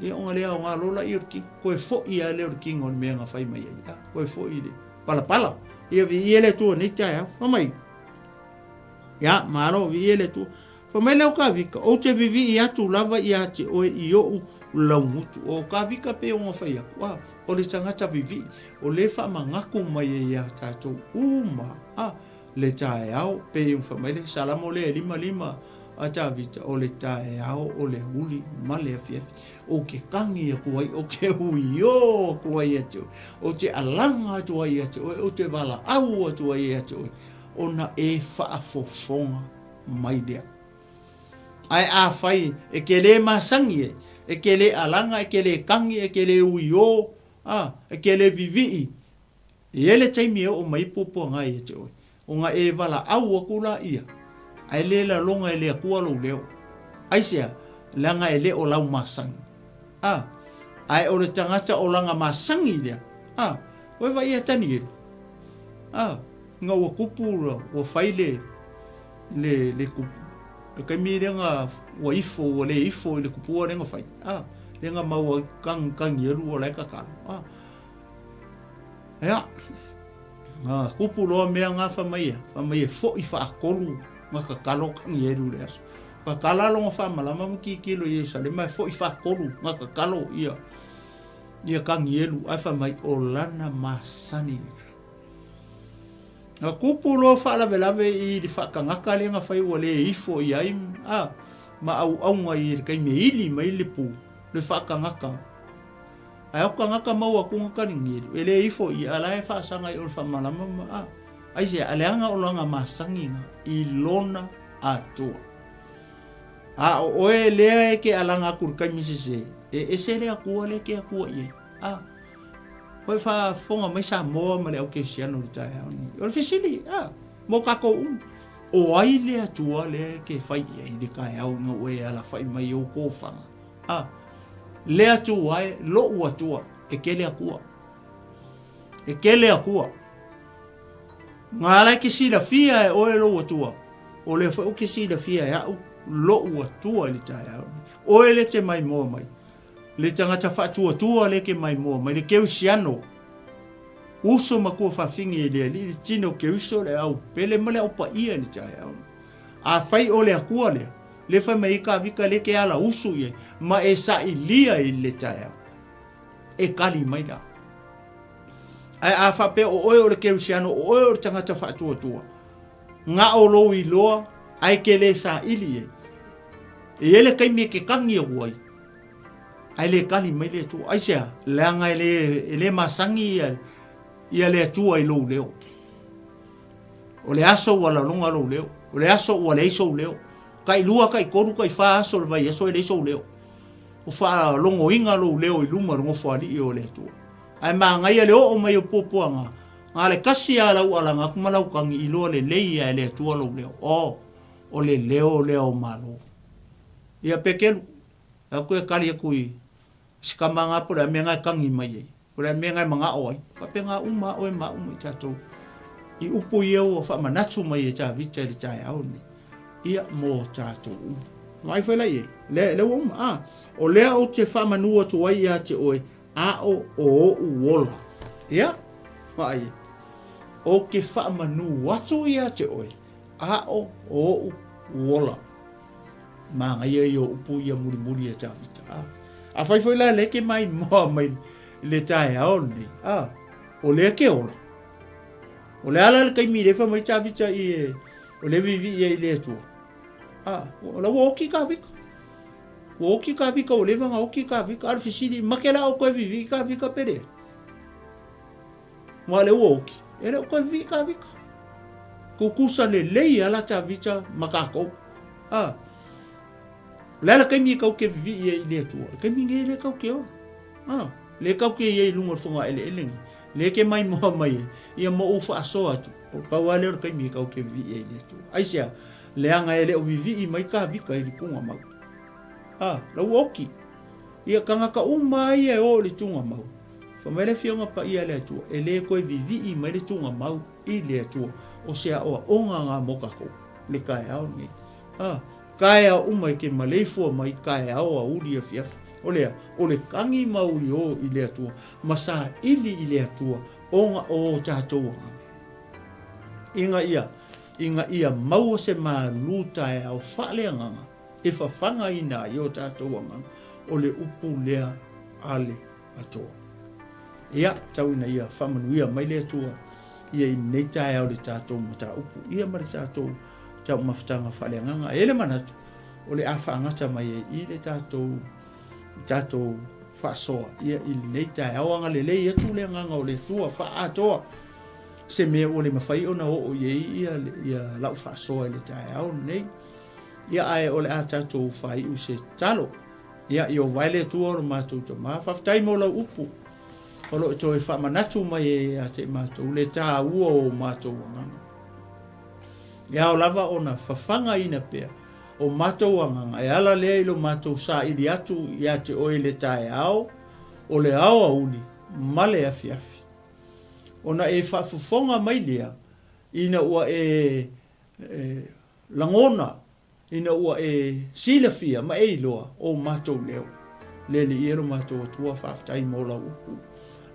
Ia ona le aoga loa laia o le tino. Toe foi lava lea o le tino i le mea na fai mai ai. A, toe foi i le palapala. Ia viia le Atua i nei taeao. Fai mai, ia, malo, viia le Atua. Fai mai lea o Kavika, Ou te vivii atu lava ia te oe i ou laugutu. O Kavika pei ona fai atu, a, o le tagata vivii, o lea e faamanatu mai ai ia tatou uma, a, le taeao, pei ona fai mai le Salamo lea e 55 a Tavita, o le taeao o le auli ma le afiafi. Ou te kagi atu ai, ou te huiō atu ai ia te oe, ou te alaga atu ai ia te oe, ou te valaau atu ai ia te oe, ona e faafofoga mai lea. Ae afai e ke lē masani ai, e ke lē alaga, e ke lē kagi, e ke lē uiō, a, e ke lē vivii, e i ai le taimi e oo mai ai puapuaga ia te oe, ona e valaau atu laia, ae le laloga e le Atua lou leo. Aisea? Leaga e le o lau masani. A, ae o le tagata o lana masani lea, a, ua e vaai ia Tanielu, a, ina ua tupu, ua fai le, le, le, le taimi lea na ua ifo, ua le ifo i le kupua lea na fai, a, lea na maua ai kang, Tanielu o la e tatalo, a. Ia, na tupu loa mea na fai mai ia, fai mai e foi faatolu na tatalo Tanielu i le aso. Tatala lona faamalama ma tilotilo i Ierusalema e foi faatolu na tatalo ia, ia Tanielu, ae fai mai o lana masani lena. Na tupu loa faalavelave i le faatagata lea na fai ua le ifo i ai a, ma auauga i le taimi e ili mai le pu, le faatagata. Ae o tagata maua atu na Tanielu, e le ifo i a la e faasaga i o le faamalama ma a. Aisea, a leaga o lana masani na i lona Atua. A o oe lea e ke alaga atu i le taimi sese, e ese le Atua lea e ke Atua i ai. A, koe faafofoga mai Samoa ma le au kerisiano i le taeao lenei. O le fesili, a, mo tatou uma, o ai le Atua lea e ke fai i ai i le taeao ina ua e alafai mai i ou tofaga? A, le Atua e, loʻu Atua, e kele Atua. E kele Atua. Nga ala e ke silafia e oe lou Atua, o lea foi ou ke silafia e aʻu loʻu Atua i le taeao lenei. Oe le te maimoa mai. Le tagata faatuatua le ke maimoa mai, le Keusiano, uso matua fafine i le Alii, le tino Keuso, le au pele ma le au paia i le taeao lenei. Afai o le Atua lea, le fai mai ai Kavika le ke ala usu i ai, ma e sailia i le taeao, e kali mai la. Ae a faapea o oe o le Keusiano, o oe o le tagata faatuatua, gao lou iloa, ae ke le saili i ai. E i ai le taimi e ke kagi aku ai, ae le kali mai le Atua. Aisea? Leaga e le, e le masani ia, ia le Atua i lou leo. O le aso ua laloga lou leo, o le aso ua leai sou leo. Tailua, taitolu, taifa aso o le vaiaso e leai sou leo. Ua faalogoina lou leo i luma o le Nofoalii o le Atua. Ae manaia le oo mai o puapuaga, na le kasi lava lau alaga atu ma lau tagi iloa lelei lava e le Atua lou leo. Oh, o le leo lea o Malo. Ia Pekelu, e atu e kali atu i si kama nga po o le a mea nga e kagi mai ai, po o le a mea nga e manao ai. Faapena uma a oe ma au ma i tatou i upu ia ua faamanatu mai e Tavita i le taeao lenei, ia mo tatou uma. Vaai foi la i ai, lea, lea ua uma, a, o lea ou te faamanu atu ai ia te oe, Aʻo o oʻu ola. Ia, vaai ai. Ou ke faamanū atu iā te oe, aʻo o oʻu ola. Manaia ia o upu ia mulimuli a Tavita. A, afai foi la lea ke maimoa mai le taeao lenei, a, o lea ke ola. O le a la le taimi lea fai mai Tavita i e, o lea viivii ai i le Atua. A, o la ua oki Kavika. Ua oki Kavika, ua leva ona oki Kavika. A o le fesili, make la o toe vivii Kavika pe leai? Aua o lea ua oki, e le o toe vivii Kavika. Tutusa lelei lava la Tavita ma tatou. A, o le a le taimi e tatou te vivii ai i le Atua? O le taimi lenei lea tatou te ola. A, lea tatou te i ai i luga o le fogaeleele lenei, lea e te maimoa mai ai, ia ma ou faasoa atu, o pau lava lea o le taimi e tatou te vivii ai i le Atua. Aisea? Leaga e le o vivii mai Kavika i le tugamau. A, la ua oki. Ia, tagata uma lava ia e o i le tugamau. Fai mai le Afioga Paia a le Atua, e le toe vivii mai le tugamau i le Atua, o se aoaoga nga mo tatou le taeao lenei. A, taeao uma e te maleifua mai taeao auli afiafi. O le a? O le tagi mau i o i le Atua, ma saili i le Atua ona o o tatou agaga. Ina ia, ina ia maua se malu taeao faaleagaga e fafagaina ai o tatou agaga, o le upu lea a le Atua. Ia, tau ina ia faamanuia mai le Atua ia i lenei taeao le tatou mataupu ia ma le tatou taumafataga faaleagaga. E i ai le manatu, o le a faagata mai ai i le tatou tatou faasoa ia i lenei taeao. Agalelei atu le agaga o le Atua faaatoa se mea ua le mafai ona oo i ai ia, ia lau faasoa i le taeao lenei. Ia ae o le a tatou faaiu se tatalo. Ia, Ieova e le Atua o lo matou Tama, faafetai mo lau upu o lo o toe faamanatu mai ai ia te matou le taua o matou agaga. E ao lava ona fafagaina pea o matou agaga e ala lea i lo matou saili atu ia te oe i le taeao o le aoauli ma le afiafi. Ona e faafofoga mai lea ina ua e, e lagona Ina ua e silafia ma e iloa o matou leo, le Alii e lo matou Atua, faafetai mo lau upu.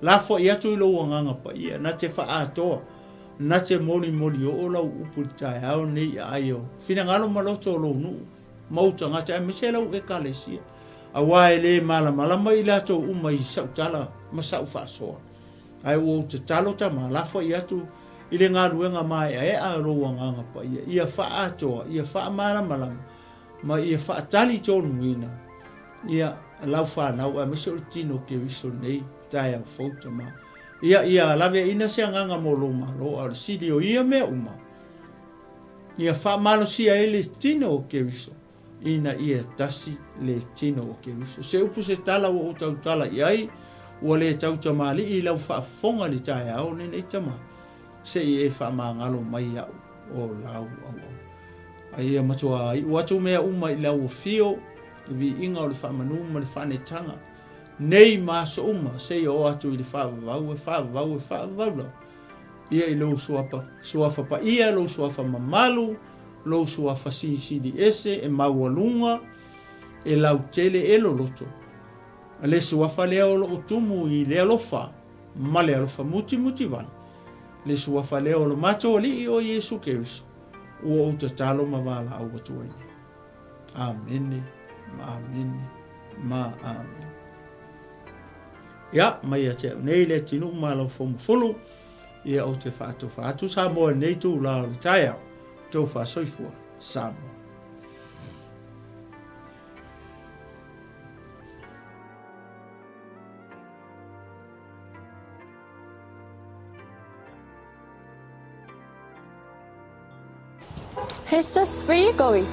Lafoai atu i lou Agaga Paia, na te faaatoa, na te molimoli oo lau upu i le taeao lenei i aai o finagalo ma loto o lou nuu ma ou tagata aemaise lau Ekalesia, aua e le malamalama i latou uma i sau tala ma sau faasoa. Ae ua ou tatalo tama, lafoai atu i le galuega maeaea a lou Agaga Paia, ia faaatoa, ia faamalamalama, ma ia faatali-tonuina, ia, lau fanau, aemaise o le tino o Keriso nei taeao fou, tama. Ia, ia laveaina se agaga mo lou malo, a o le sili o ia mea uma, ia faamalosia ai le tino o Keriso, ina ia tasi le tino o Keriso. Se upu se tala ua ou tautala i ai, ua le tautamalii i lau faafofoga i le taeao lenei tama, se i e faamagalo mai iaʻu o lau auauna. A ia matua iu atu mea uma i lau afio, le viiga o le faamanu ma le faanetaga, nei ma aso uma, seia oo atu i le faavavau e faavavau e faavavau lava. Ia i lou suafa, suafa paia, lou suafa mamalu, lou suafa silisili ese e maualuga, e lautele, e loloto. Le suafa lea o loo tumu i le alofa ma le alofa mutimuti wale. Le suafa lea o lo matou Alii o Iesu Keriso, ua ou tatalo ma valaau atu ai nei. Amene, ma amene, ma amene. Ia, mai ia te au nei le atunuu ma lau fomufulu, ia ou te faatofa atu Samoa i lenei itulā o le taeao, tou faasoifua, Samoa. Hey sis, where are you going?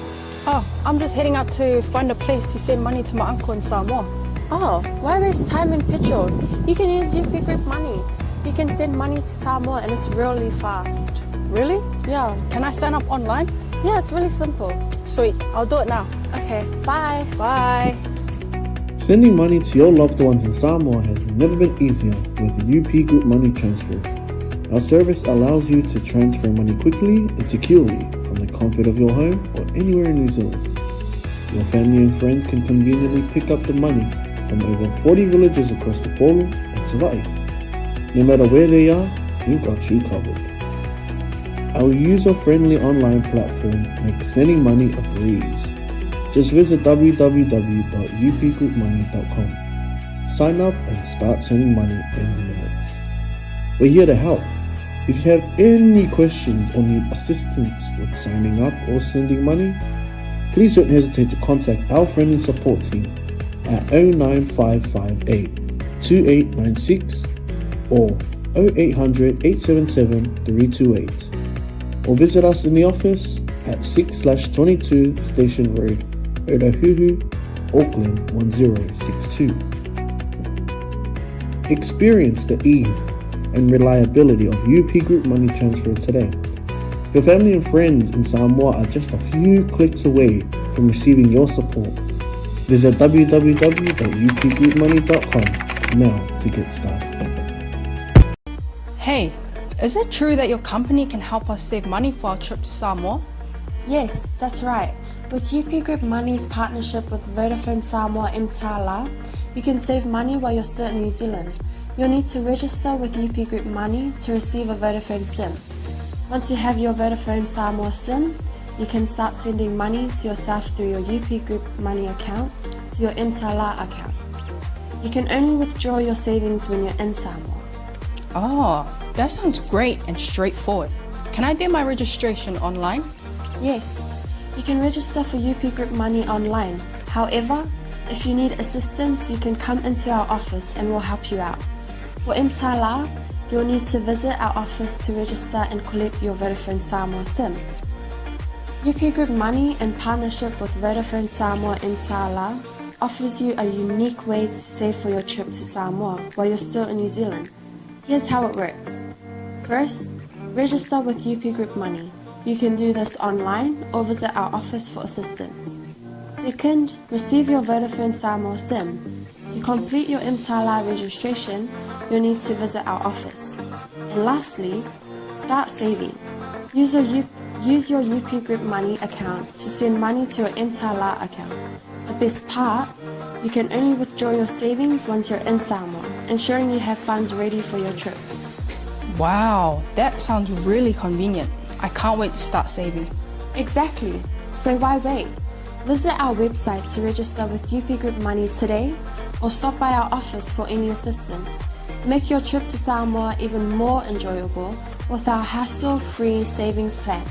Oh, I'm just heading out to find a place to send money to my uncle in Samoa. Oh, why waste time and petrol? You can use UP Group Money. You can send money to Samoa and it's really fast. Really? Yeah. Can I sign up online? Yeah, it's really simple. Sweet, I'll do it now. Okay, bye. Bye. Sending money to your loved ones in Samoa has never been easier with UP Group Money Transfer. Our service allows you to transfer money quickly and securely from the comfort of your home or anywhere in New Zealand. Your family and friends can conveniently pick up the money from over 40 villages across Upolu and Savai'i. No matter where they are, we've got you covered. Our user-friendly online platform makes sending money a breeze. Just visit www.upgroupmoney.com. Sign up and start sending money in minutes. We're here to help. If you have any questions or need assistance with signing up or sending money, please don't hesitate to contact our friendly support team at 09558 2896 or 0800 877 328 or visit us in the office at 6/22 Station Road, Otahuhu, Auckland 1062. Experience the ease and reliability of UP Group Money Transfer today. Your family and friends in Samoa are just a few clicks away from receiving your support. Visit www.upgroupmoney.com now to get started. Hey, is it true that your company can help us save money for our trip to Samoa? Yes, that's right. With UP Group Money's partnership with Vodafone Samoa Mtala, you can save money while you're still in New Zealand. You'll need to register with UP Group Money to receive a Vodafone SIM. Once you have your Vodafone Samoa SIM, you can start sending money to yourself through your UP Group Money account to your Mtala account. You can only withdraw your savings when you're in Samoa. Oh, that sounds great and straightforward. Can I do my registration online? Yes, you can register for UP Group Money online. However, if you need assistance, you can come into our office and we'll help you out. For Mtala, you'll need to visit our office to register and collect your Vodafone Samoa SIM. UP Group Money, in partnership with Vodafone Samoa Mtala, offers you a unique way to save for your trip to Samoa while you're still in New Zealand. Here's how it works. First, register with UP Group Money. You can do this online or visit our office for assistance. Second, receive your Vodafone Samoa SIM. To complete your Mtala registration, you'll need to visit our office. And lastly, start saving. Use your, U- use your UP Group Money account to send money to your Mtala account. The best part, you can only withdraw your savings once you're in Samoa, ensuring you have funds ready for your trip. Wow, that sounds really convenient. I can't wait to start saving. Exactly. So why wait? Visit our website to register with UP Group Money today or stop by our office for any assistance. Make your trip to Samoa even more enjoyable with our hassle free savings plan.